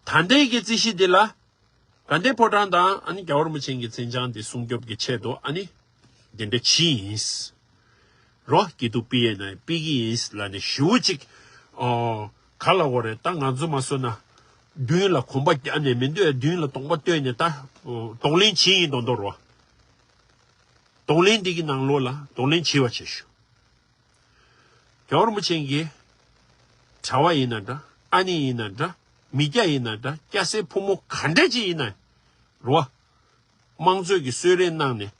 ད་ལྟའི་གི་རྩིས་གཞི་འདི་ལ་དགའ་ལྡན་ཕོ་བྲང་དང་ཨ་ནི་རྒྱལ་བ་རིན་པོ་ཆེ་གི་མཚན་བྱང་འདི་སྲུང་སྐྱོབ་ཀྱི་ཆེད་དུ་ཨ་ནི་འདི་འདྲ་བྱས་ཡིན། རོ། སྐྱིད་སྡུག་སྤེལ་ཡས་ན་སྤེལ་གྱི་ཡིན་ལབ་ནས་ཞུ་ཅིག་ཨོ། ག་ལ་འོ་རེད་ད། ང་ཚོ་མ་སོ་ན་མདུན་ལ་གོམ་པ་རྒྱག་ནས་མི་འདོད་མདུན་ལ་གདོང་པ་སྟོན་ནས་ད་གདོང་ལེན་བྱེད་ཡིན་མདོག་མདོག་རོ། གདོང་ལེན་འདི་གི་ནང་ལོགས་ལ་གདོང་ལེན་བྱེད་པ་བྱེད་ཞུ། རྒྱལ་བ་རིན་པོ་ཆེ་གི་གྲྭ་བ་ཡིན་ན་འདྲ། ཨ་ནེ་ཡིན་ན་འདྲ། མི་སྐྱ་ཡིན་ན་འདྲ། སྐྱ་སེར་ཕོ་མོ་ག་འདྲ་ཅིག་ཡིན་ན་རོ། དམངས་གཙོའི་གི་གསོལ་རས་གནང་ནས་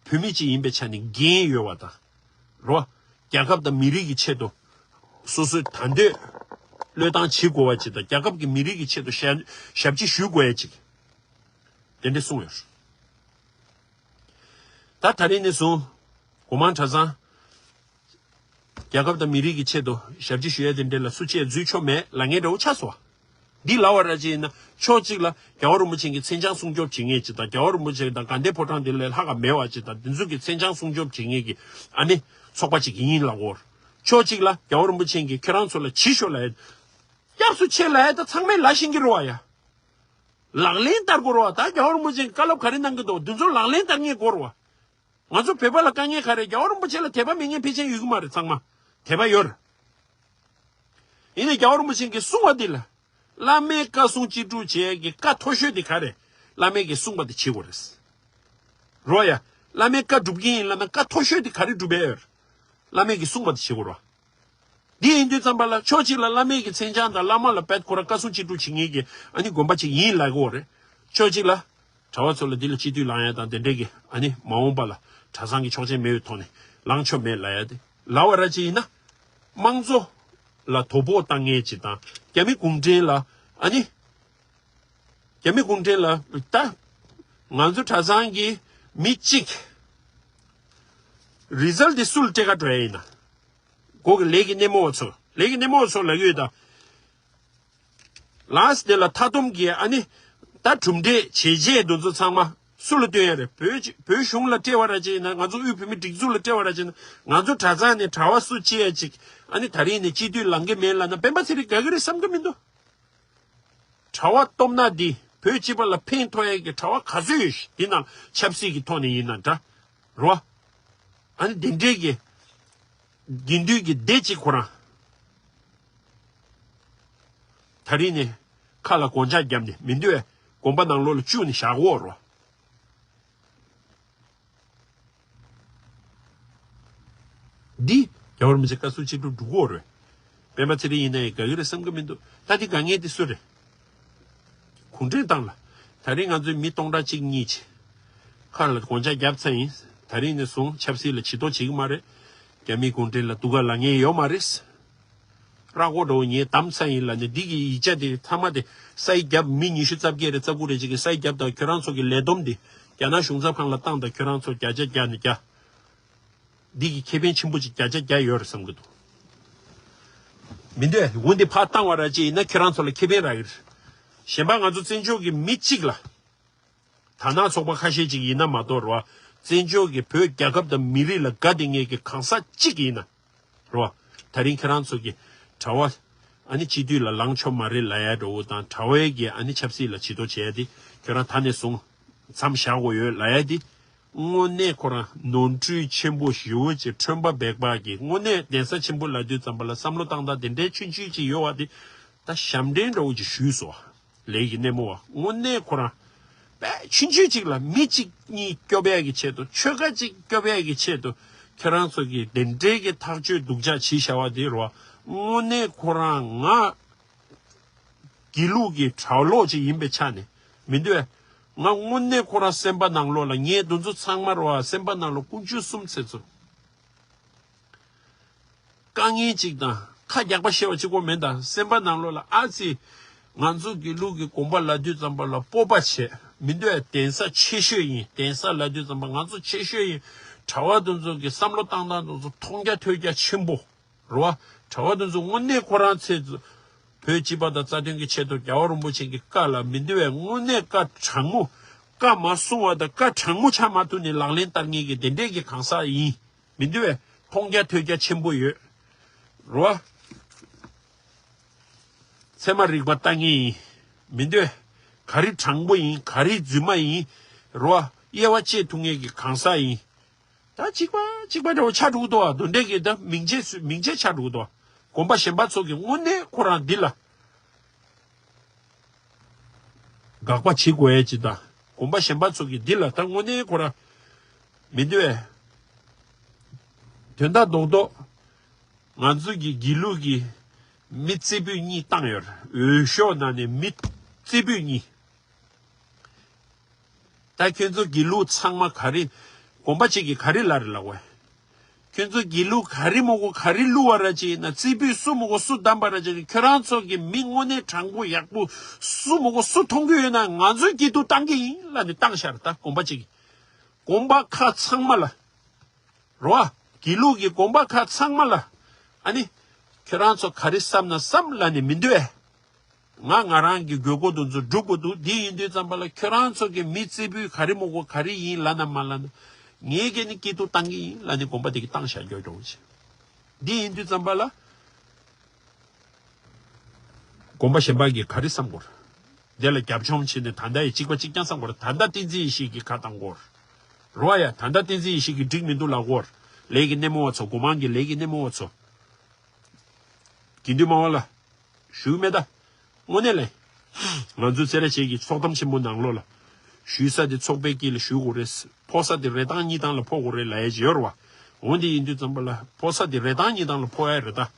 བུད་མེད་ཅིག་ཡིན་པའི་ཆ་ནས་འགན་ཡོད་པ་དང་། རོ། རྒྱལ་ཁབ་དང་མི་རིགས་ཀྱི་ཆེད་དུ་སོ་སོའི་ད་འདོད་བློས་བཏང་བྱེད་དགོས་པ་ཅིག་དང་རྒྱལ་ཁབ་ཀྱི་མི་རིགས་ཀྱི་ཆེད་དུ་ཞབས་ཞབས་ཕྱི་ཞུ་དགོས་ཡ་ཅིག་དེ་འདྲ་གསུངས་ཡོད། ད་ད་རིང་ནས་བཟུང་སྒོ་མང་གྲྭ་ཚང་རྒྱལ་ཁབ་དང་མི་རིགས་ཀྱི་ཆེད་དུ་ཞབས་ཕྱི་ཞུ་ཡ་དེ་འདྲ་ལ་སུ་གཅིག་འཛུལ་ཆོག་མེད་ལབ་མཁན་འདྲ་བོ་ཆགས་སོང་བ། འདི་ལབ་པ་ར་ཅིག་ཡིན་ན་ཕྱོགས་གཅིག་ལ་རྒྱལ་བ་རིན་པོ་ཆེ་གི་མཚན་བྱང་སྲུང་སྐྱོབ་བྱེད་མཁན་ཅིག་དང་རྒྱལ་བ་རིན་པོ་ཆེ་དང་དགའ་ལྡན་ཕོ་བྲང་དེ་ལས་ལྷག་ག་མེད་པ་ཅིག་དང་དེ་ཚོ་གི་མཚན་བྱང་སྲུང་སྐྱོབ་བྱེད་མཁན་གྱི་ཨ་ནི་ཚོགས་པ་ཅིག་ཡིན་ལབ་གོ། ཕྱོགས་གཅིག་ལ་རྒྱལ་བ་རིན་པོ་ཆེ་གིས་ཁྱོད་རང་ཚོ་ལ་བྱིས་ཤོག་ལབ་ཡ། སྐྱབས་སུ་མཆི་ལབ་ཡ་ད་ཚང་མས་ལབ་ཤེས་ཀྱི་རེད་བ་ཡ། ལག་ལེན་བསྟར་དགོས་རེད་བ། ད་རྒྱལ་བ་རིན་པོ་ཆེ་གིས་བཀའ་སློབ་ག་རེ་གནང་གི་འདུག་འདི་ཚོ་ལག་ལེན་བསྟར་མཁན་དགོས་རེད་བ། ང་ཚོ་བོད་པ་ལ་དཀའ་ངལ་ག་རེ། རྒྱལ་བ་རིན་པོ་ཆེ་ལ་དད་པ་མེད་མཁན་ཕལ་ཆེར་ཡོད་ཀྱི་མ་རེད། ཚང་མ་དད་པ་ཡོད་རེད། ཡིན་ནའི་རྒྱལ་བ་རིན་པོ་ཆེ་གིས་གསུངས་པ་འདི་ལ། བླ་མའི་བཀའ་སྲུང་ཅི་སྒྲུབ་བྱེད་ཀྱི་བཀའ་མཐོ་ཤོས་དེ་ག་རེ། བླ་མས་ཀྱིས་གསུངས་པ་དེ་བྱེད་དགོས་རེད། རོ་ཡ། བླ་མའི་བཀའ་སྒྲུབ་ཀྱི་ཡིན་ལབ་ན་བཀའ་མཐོ་ཤོས་དེ་ག་རེ་སྒྲུབ་པའི་ཡོད་རེད། བླ་མས་ཀྱིས་གསུངས་པ་དེ་བྱེད་དགོས་རོ། འདི་ཡིན་དུས་ཙམ་པ་ལ་ཕྱོགས་གཅིག་ལ་བླ་མའི་གི་མཚན་བྱང་དང་བླ་མ་ལ་བེད་ཁོ་ར་བཀའ་སྲུང་ཅི་སྒྲུབ་བྱེད་མཁན་གྱི་ཨ་ནི་དགོན་པ་ཅིག་ཡིན་ལབ་དགོས་རེད། ཕྱོགས་གཅིག་ལ་གྲྭ་བ་ཚོ་ལ་འདི་ལ་སྤྱི་འཐུས་ལངས་ཡ་དང་དེ་འདྲས་ཀྱི་ཨ་ནི་མ་འོངས་པ་ལ་གྲྭ་ཚང་གི་ཆོག་མཆན་མེད་པའི་ཐོག་ནས་ལངས་ཆོག་མེད་ལབ་ཡ་དེ་ལབ་པ་ར་ཅིག་ཡིན་ན། དམངས་གཙོ་ལ་དོ་ཕོག་བཏང་མཁན་ཅིག་དང་རྒྱ་མི་གུང་ཁྲན་ལ་ཨ་ནི། རྒྱ་མི་གུང་ཁྲན་ལ་ད་ང་ཚོ་གྲྭ་ཚང་གི་མི་གཅིག་རི་ཛལ་དེ་སུ་ལ་སྤྲད་ག་འགྲོ་ཡ་ཡིན་ན། གོ་གི་ལས་ཀྱི་སྣེ་མོ་བ་ཚོ་ལས་ཀྱི་སྣེ་མོ་བ་ཚོ་ལབ་ཀྱི་ཡོད་ད། ལཱས་དེ་ལ་མཐའ་སྡོམ་གྱི་ཨ་ནི་ད་གྲུབ་འབྲས་བྱས་རྗེས་འདི་ཚོ་ཚང་མ་སུ་ལ་སྟོན་ཡ་རེད། བོད་ཀྱི་བོད་གཞུང་ལ་སྤྲད་པ་ར་ཅིག་ཡིན་ན། ང་ཚོ་དབུས་བོད་མི་སྒྲིག་འཛུགས་ལ་སྤྲད་པ་ར་ཅིག་ཡིན་ན། ང་ཚོ་གྲྭ་ཚང་ནས་གྲྭ་བ་སུ་གཅིག་ཡ་ཅིག་ཨ་ནི་ད་རིང་ནས་སྤྱི་འཐུས་ལངས་ཀྱི་མེད་ལབ་ན་སྤེན་པ་ཚེ་རིང་དགའ་གི་རེད་བསམ་གི་མི་འདུག་གྲྭ་བ་སྟོབས་ན་འདི་བོད་སྤྱི་པ་ལ་ཕན་ཐོགས་ཡས་ཀྱི་གྲྭ་བ་ག་ཚོད་ཡོད་ཤི། འདི་ནང་ཆབ་སྲིད་ཀྱི་ཐོག་ནས་ཡིན་ན་འདྲ་རོ། ཨ་ནི་འདི་འདྲས་ཀྱི་དགེ་འདུན་གྱི་སྡེ་གཅིག་ཁོ་རང་ད་རིང་ནས་ཁ་ལ་གོང་ཆག་བརྒྱབ་ནས་མི་འདོད་དགོན་པ་ནང་ལོགས་ལ་བཅུག་ནས་བཞག་གོ་རོ། འདི་རྒྱལ་བ་རིན་པོ་ཆེ་བཀའ་ཟུར་སྤྱི་འཐུས་སྒྲུབ་དགོས་རེད། སྤེན་པ་ཚེ་རིང་ཡིན་ན་ཡང་དགའ་གི་རེད་བསམ་གི་མི་འདུག་ད་འདི་དཀའ་ངལ་འདི་སུ་རེད། གུང་ཁྲན་ཏང་ལ། ད་རིང་ང་ཚོའི་མི་སྟོང་ཕྲག་གཅིག་གཉིས་ཅིག་ཁ་ལ་གོང་ཆག་བརྒྱབ་ཚར་ཡིན། ད་རིང་ནས་བཟུང་ཆབ་སྲིད་ལ་བྱི་དོར་བྱེད་གི་མ་རེད། རྒྱ་མི་གུང་ཁྲན་ལ་སྡུག་ག་ལབ་མཁན་ཡོད་མ་རེད། ར་མགོ་འདྲ་བོ་ངས་བསྡམས་ཚར་ཡིན་ལབ་ནས་འདི་གི་ཡིག་ཆ་དེ་ཚང་མ་དེ་སའིན་བརྒྱབ། མི་ཉི་ཤུ་རྩ་བརྒྱད་རེ་རྩ་དགུ་རེ་ཅིག་གིས་སའིན་བརྒྱབ་དང་། ཁྱོད་རང་ཚོ་གི་ལས་བསྡོམས་དེ་རྒྱ་ནག་གཞུང་ཚབ་ཁང་ལ་བཏང་དང་། ཁྱོད་རང་ཚོ་བརྒྱ་ཆ་བརྒྱ་ནས་བརྒྱ། འདི་གི་ཁེ་ཕན་ཆེན་པོ་ཅིག་བརྒྱ་ཆ་བརྒྱ་ཡོད་རེད་བསམ་གི་འདུག་མི་འདོད་འོ་འདི་ཕར་བཏང་བ་ར་ཅིག་ཡིན་ན་ཁྱོད་རང་ཚོ་ལ་ཁེ་ཕན་རག་གི་རེད། གཞན་པ་ང་ཚོ་བཙན་བྱོལ་གྱི་མི་གཅིག་ལ། དར་ནག་ཚོགས་པ་ཁ་ཤས་ཅིག་ཡིན་ན་མ་གཏོགས་རོ། བཙན་བྱོལ་གྱི་བོད་རྒྱལ་ཁབ་དང་མི་རིགས་ལ་དགའ་བསྡད་མཁན་གྱི་གང་ཟག་གཅིག་ཡིན་ན་རོ། ད་རིང་ཁྱེད་རང་ཚོ་གི་གྲྭ་བ་ཨ་ནི་སྤྱི་འཐུས་ལ་ལངས་ཆོག་མ་རེད་ལབ་ཡ་འདྲ་བོ་དང་། གྲྭ་བའི་གི་ཨ་ནི་ཆབ་སྲིད་ལ་བྱི་དོར་བྱེད་ཡ་དེ་ཁྱོད་རང་ད་ནས་བཟུང་མཚམས་བཞག་དགོས་ཡོད་ལབ་ཡ་དེ། དངོས་གནས་ཁོ་རང་ནོར་འཁྲུལ་ཆེན་པོ་ཞེ་པོ་ཅིག་ཁྲོན་པ་སྦལ་པ་གི་དངོས་གནས་གདན་ས་ཆེན་པོ་ལབ་དུས་ཙམ་པ་ལ་བསམ་བློ་བཏང་སྟངས་དེ་འདྲའི་ཆུང་ཆུང་ཅིག་ཡོད་པ་དེ་ད་ཞབས་འདྲེན་འདྲ་བོ་ཅིག་ཞུས་སོང་། ལས་ཀྱི་སྣེ་མོ་བ་དངོས་གནས་ཁོ་རང་དཔེ་ཆུང་ཆུང་ཅིག་ལ་མི་གཅིག་གཉིས་སྐྱོབ་ཡས་ཀྱི་ཆེད་དུ། ཆོལ་ཁ་གཅིག་སྐྱོབ་ཡས་ཀྱི་ཆེད་དུ་ཁྱོད་རང་ཚོ་གི་དེ་འདྲའི་གི་ཐག་གཅོད་སྡུག་ཅག་བྱས་བཞག་པ་དེ་རེད་བ། དངོས་གནས་ཁོ་རང་ང་དགེ་ལུགས་ཀྱི་གྲྭ་ལོག་ཅིག་ཡིན་པའི་ཆ་ནས་མི་འདུག་གས། ང་དངོས་གནས་ཁོ་རང་སེམས་པ་ནང་ལོགས་ལ་ངས་དེ་ཚོ་ཚང་མ་རེད་བ། སེམས་པ་ནང་ལ་དཀོན་མཆོག་གསུམ་ཚེ་ཚོ་དཀའ་ངལ་ཅིག་དང་ཁ་རྒྱག་པ་བཤད་པ་གཅིག་པོ་མིན་ད། སེམས་པ་ནང་ལོགས་ལ་ཨ་ཙི། ང་ཚོ་དགེ་ལུགས་ཀྱི་དགོན་པ་ལབ་དུས་ཙམ་པ་ལ་སྤོབས་པ་བྱེད་མི་འདུག་གས། གདན་ས་ཆེ་ཤོས་ཡིན། གདན་ས་ལབ་དུས་ཙམ་པ་ང་ཚོ་ཆེ་ཤོས་ཡིན། གྲྭ་པ་དེ་ཚོ་གི་བསམ་བློ་བཏང་སྟངས་དེ་ཚོ་མཐོང་རྒྱ་ཐོས་རྒྱ་ཆེན་པོ། རེད་བ། གྲྭ་པ་དེ་ཚོ་དངོས་གནས་ཁོ་རང་ཚོས་བོད་སྤྱི་པ་དང་རྩ་དོན་གྱི་ཆེད་དུ་རྒྱལ་བ་རིན་པོ་ཆེ་གི་བཀའ་ལ་མི་འདུག་གས། དངོས་གནས་བཀའ་དྲང་མོ། བཀའ་མ་གསུང་བ་དང་བཀའ་དྲང་མོ་ཆགས་མ་ཐུབ་ནས་ལག་ལེན་བསྟར་མཁན་གྱི་དེ་འདྲས་ཀྱི་གང་ཟག་ཡིན། མི་འདུག་གས། མཐོང་རྒྱ་ཐོས་རྒྱ་ཆེན་པོ་ཡོད། རེད་བ། ཚད་མ་རིག་པ་ལྟ་མཁན་ཡིན། མི་འདུག་གས། ག་རེ་དྲང་པོ་ཡིན། ག་རེ་རྫུན་མ་ཡིན། རེད་བ། དབྱེ་བ་དཔྱད་ཐུབ་མཁན་གྱི་གང་ཟག་ཡིན། ད་གཅིག་པ་གཅིག་པ་འདྲ་བོ་ཆགས་འགྲོ་གི་འདུག་བ། དེ་འདྲས་ཀྱི་ད་མིང་ཆད་སུ་མིང་ཆད་ཆགས་འགྲོ་གི་འདུག་བ། དགོན་པ་གཞན་པ་ཚོ་གི་དངོས་གནས་ཁོ་རང་འདི་ལ་དགག་པ་བྱེད་དགོས་ཡས་ཅིག་དང་། དགོན་པ་གཞན་པ་ཚོ་གི་འདི་ལ་ད་དངོས་གནས་ཁོ་རང་མི་འདུག་གས། དོན་དག་རྡོག་རྡོག་ང་ཚོ་གི་དགེ་ལུགས་ཀྱི་མི་རྩེ་ཕུད་གཉིས་བཏང་ཡོད་རེད། འོས་ཤོག་ནང་ནས་མི་རྩེ་ཕུད་གཉིས། ད་ཁྱོད་ཚོ་དགེ་ལུགས་ཚང་མ་ག་རེ། དགོན་པ་གཅིག་གིས་ག་རེ་ལབ་རེད་ལབ་བས། ཁྱོད་ཚོ་དགེ་ལུགས་ག་རེ་མོ་གོ་ག་རེ་བླུགས་པ་ར་ཅིག་ཡིན་ན། རྩེ་ཕུད་སུ་མོ་གོ་སུ་བདམས་པ་ར་ཅིག་ཡིན་ན། ཁྱོད་རང་ཚོ་གི་མི་དངོས་གནས་དྲང་པོ་ཡག་པོ་སུ་མོ་གོ་སུ་མཐོང་གི་ཡོད་ན་ང་ཚོས་སྐྱིད་སྡུག་བཏང་གི་ཡིན་ལབ་ནས་བཏང་ཤག་རེད། ད་དགོན་པ་གཅིག་གིས། དགོན་པ་ཁག་ཚང་མ་ལ། རེད་བ། དགེ་ལུགས་ཀྱི་དགོན་པ་ཁག་ཚང་མ་ལ། ཨ་ནི། ཁྱོད་རང་ཚོ་ག་རེ་བསམ་ན་བསམ་ལབ་ནས་མི་འདུག་གས། ང་ང་རང་གི་དགོས་མཁོ་དེ་ཚོ་སྒྲུབ་དགོས་འདུག། འདི་ཡིན་དུས་ཙམ་པ་ལ་ཁྱོད་རང་ཚོ་གི་མི་རྩེ་ཕུད་ག་རེ་མོ་གོ་ག་རེ་ཡིན་ལབ་ན་མ་ལབ་ན། ངས་ཀྱི་ནི་སྐྱིད་སྡུག་བཏང་གི་ཡིན་ལབ་ནས་དགོན་པ་དེ་གི་བཏང་བཞག་རྒྱུ་འདྲ་བོ་ཅིག། འདི་ཡིན་དུས་ཙམ་པ་ལ། དགོན་པ་གཞན་པ་གིས་ག་རེ་བསམ་དགོས་རེད། དེ་ལ་རྒྱབ་ལྗོངས་བྱས་ནས་ད་ལྟ་ཡི་གཅིག་པ་གཅིག་རྐྱང་བསམ་དགོས་རེད། ད་ལྟ་བསྟན་འཛིན་ཡེ་ཤེས་ཀྱིས་ཁ་བཏང་དགོས་རེད་བ་ཡ། ད་ལྟ་བསྟན་འཛིན་ཡེ་ཤེས་ཀྱིས་འགྲིག་མི་འདུག་ལབ་དགོས་རེད། ལས་ཀྱི་སྣེ་མོ་བ་ཚོ། སྒོ་མང་གི་ལས་ཀྱི་སྣེ་མོ་བ་ཚོ། དགེ་འདུན་མང་བ་ལ། ཞུ་གི་མེད་ད། དངོས་གནས་ལས། ང་ཚོའི་སེ་ར་བྱེས་ཀྱི་ཚོགས་གཏམ་ཆེན་པོ་ནང་ལོགས་ལ། ཞུ་ས་དེ་ཚོགས་པའི་དཀྱིལ་ལ་ཞུ་དགོས་རེད། ཕོག་ས་དེ་རེ་ཐང་གཉིས་ཐང་ལ་ཕོག་དགོས་རེད་ལབ་ཡས་ཅིག་ཡོད་རེད་བ། འོ་འདི་ཡིན་དུས་ཙམ་པ་ལ་ཕོག་ས་དེ་རེ་ཐང་གཉིས་ཐང་ལ་ཕོག་ཡས་རེད་ད།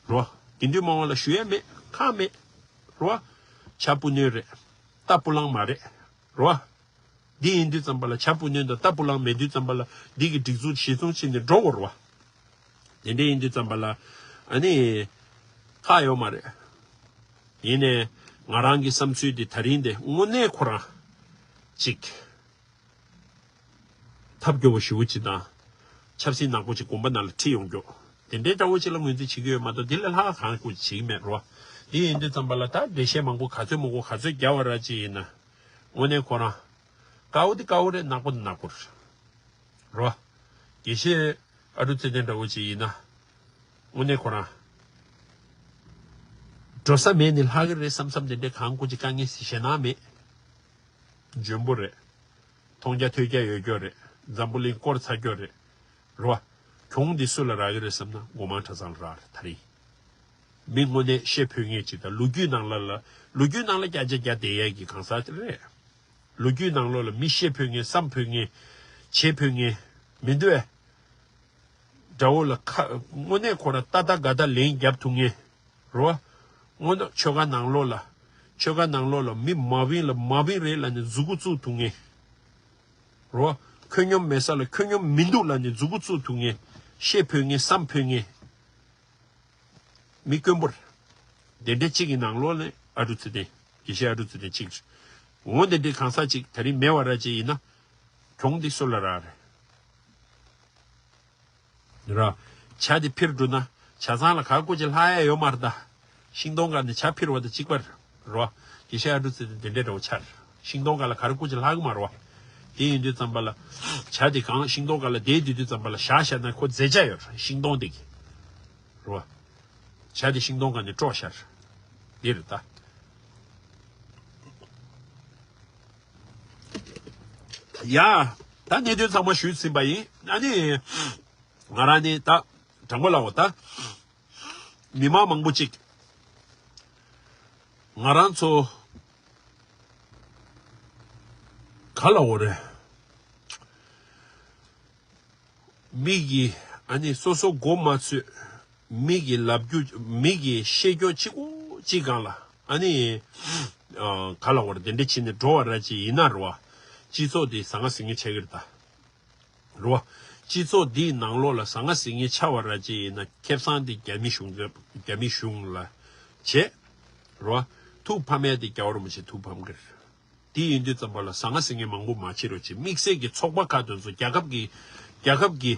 རེད་བ། དགེ་འདུན་མང་བ་ལ་ཞུ་ཡས་མེད། ཁག་མེད། རེད་བ། བྱ་སྤུ་ནོན་རེད། རྟ་སྤུ་ལང་མ་རེད། རེད་བ། འདི་ཡིན་དུས་ཙམ་པ་ལ་བྱ་སྤུ་ནོན་དང་རྟ་སྤུ་ལང་མེད་དུས་ཙམ་པ་ལ་འདི་གི་སྒྲིག་འཛུགས་གཞི་བཟུང་བྱས་ནས་འགྲོ་དགོས་རེད་བ། དེ་འདྲ་ཡིན་དུས་ཙམ་པ་ལ་ཨ་ནི་ཁག་ཡོད་མ་རེད། ཡིན་ནའི་ང་རང་གི་བསམ་ཚུལ་འདི་ད་རིང་འདི་དངོས་གནས་ཁོ་རང་ཅིག་ཐབས་སྐྱོ་བོ་ཞེ་པོ་ཅིག་དང་། ཆབ་སྲིད་ནག་པོ་ཅིག་དགོན་པ་ནང་ལ་ཁྲིད་ཡོང་རྒྱུ། དེ་འདྲའི་འདྲ་བོ་ཅིག་ལ་ངོས་འཛིན་བྱེད་ཀྱི་ཡོད་མ་གཏོགས་འདི་ལས་ལྷག་གང་ཀུ་ཅིག་བྱེད་ཀྱི་མེད་རོ། འདི་ཡིན་དུས་ཙམ་པ་ལ་ད་འགྲེལ་བཤད་མང་པོ་ག་ཚོད་མང་པོ་ག་ཚོད་རྒྱག་པ་ར་ཅིག་ཡིན་ན། དངོས་གནས་ཁོ་རང་། དཀའ་བོ་འདི་དཀའ་བོ་རེད། ནག་པོ་འདི་ནག་པོ་རེད། རོ། དགེ་བཤེས་ཨ་རུ་ཚེ་བརྟན་འདྲ་བོ་ཅིག་ཡིན་ན། དངོས་གནས་ཁོ་རང་། འགྲོ་ས་མེད་ནི་ལྷག་གི་རེད་བསམ་བསམ་དེ་འདྲའི་གང་ཀུ་ཅི་དཀའ་ངལ་ཞེད་སྣང་མེད། འཇོན་པོ་རེད། མཐོང་རྒྱ་ཐོས་རྒྱ་ཡོད་རྒྱུ་རེད། འཛམ་བུ་གླིང་སྐོར་ཚར་རྒྱུ་རེད། རོ། གྱོང་འདི་སུ་ལ་རག་གི་རེད་བསམ་ན་སྒོ་མང་གྲྭ་ཚང་ལ་རག་རེད་ད་རེད། མི་དངོས་གནས་བཤད་ཕོད་མཁན་ཅིག་དང་ལོ་རྒྱུས་ནང་ལ་ལ་ལོ་རྒྱུས་ནང་ལ་བརྒྱ་ཆ་བརྒྱ་བསྡད་ཡས་ཀྱི་གང་ཟག་དེ་རེད། ལོ་རྒྱུས་ནང་ལོགས་ལ་མི་བཤད་ཕོད་མཁན་བསམ་ཕོད་མཁན་བྱེད་ཕོད་མཁན་མི་འདུག་ཨེ། དགྲ་བོ་ལ་ཁ་དངོས་གནས་ཁོ་ར་ཏ་ཏ་ག་ད་ལན་རྒྱབ་ཐུབ་མཁན་རོ། དངོས་གནས་ཆོལ་ཁ་ནང་ལོགས་ལ་ཆོལ་ཁ་ནང་ལོགས་ལ་མི་མ་བིན་ལ་མ་བིན་རེད་ལབ་ནས་མཛུ་གུ་བཙུགས་ཐུབ་མཁན་རོ། ཁོད་སྙོམས་མེད་ས་ལ་ཁོད་སྙོམས་མི་འདུག་ལབ་ནས་མཛུ་གུ་བཙུགས་ཐུབ་མཁན་བཤད་ཕོད་མཁན་བསམ་ཕོད་མཁན། མི་དཀོན་པོར། དེ་འདྲ་གཅིག་གི་ནང་ལོགས་ནས་ཨ་རུ་ཚེ་བརྟན། དགེ་བཤེས་ཨ་རུ་ཚེ་བརྟན་གཅིག་རེད། འོ་དེ་འདྲའི་གང་ཟག་གཅིག་ད་རིང་མེད་པ་ར་ཅིག་ཡིན་ན། གྱོང་འདི་སུ་ལ་རག་རེད། ར། ཇ་དེ་འཕིར་འགྲོ་ན་ཇ་ཚང་ལ་ག་སྐུ་ཅི་ལྷག་ཡ་ཡོད་མ་རེད་ད། ཤིང་སྡོང་སྒང་ནས་ཇ་འཕིར་བ་དང་གཅིག་པ་རེད། རོ། དགེ་བཤེས་ཨ་རུ་ཚེ་བརྟན་དེ་འདྲའི་འདྲ་བོ་ཆགས་རེད། ཤིང་སྡོང་སྒང་ལ་ག་རེ་སྐུ་ཅི་ལྷག་གི་མ་རེད་བ། དེ་ཡིན་དུས་ཙམ་པ་ལ། ཇ་དེ་གང་ཤིང་སྡོང་སྒང་ལ་བསྡད་དུས་དུས་ཙམ་པ་ལ་བཞག་བཞག་ན་ཁོ་མཛེས་ཆ་ཡོད་རེད་ཤིང་སྡོང་དེ་གི། རོ། ཇ་དེ་ཤིང་སྡོང་སྒང་ནས་དཀྲོགས་ཤར། འདི་རེད་ད། ཡ། ད་གནད་དོན་ཚང་མ་ཞུས་ཟིན་པ་ཡིན། ཨ་ནི་ང་རང་ནི་ད་དྲང་པོ་ལབ་དགོས། ད་མི་མང་མང་པོ་ཅིག་ང་རང་ཚོ་ག་ལབ་དགོས་རེད། མི་གི་ཨ་ནི་སོ་སོ་མགོ་མ་ཚོས་མི་གི་ལབ་རྒྱུ་མི་གི་བཤད་རྒྱུ་གཅིག་པོ་གཅིག་སྒང་ལ་ཨ་ནི་ཨ་ག་ལབ་དགོས་རེད། དེ་འདྲ་བྱས་ནས་འགྲོ་བ་ར་ཅིག་ཡིན་ན་རེད་བ། སྤྱི་ཚོགས་དེ་ཟང་ངེ་ཟིང་ངེ་ཆགས་ཀྱི་རེད་ད། རེད་བ། སྤྱི་ཚོགས་འདིའི་ནང་ལོགས་ལ་ཟང་ངེ་ཟིང་ངེ་ཆགས་པ་ར་ཅིག་ཡིན་ན་ཁེ་བཟང་དེ་རྒྱ་མི་གཞུང་རྒྱ་མི་གཞུང་ལ་བྱེད། རེད་བ། ཐུགས་ཕམ་ཡས་དེ་རྒྱལ་བ་རིན་པོ་ཆེ་ཐུགས་ཕམ་གི་རེད། དེ་ཡིན་དུས་ཙམ་པ་ལ་ཟང་ངེ་ཟིང་ངེ་མང་པོ་མ་བྱེད་རོགས་བྱེད། དམིགས་བསལ་གྱི་ཚོགས་པ་ཁག་དེ་ཚོ་རྒྱལ་ཁབ་ཀྱི་རྒྱལ་ཁབ་ཀྱི་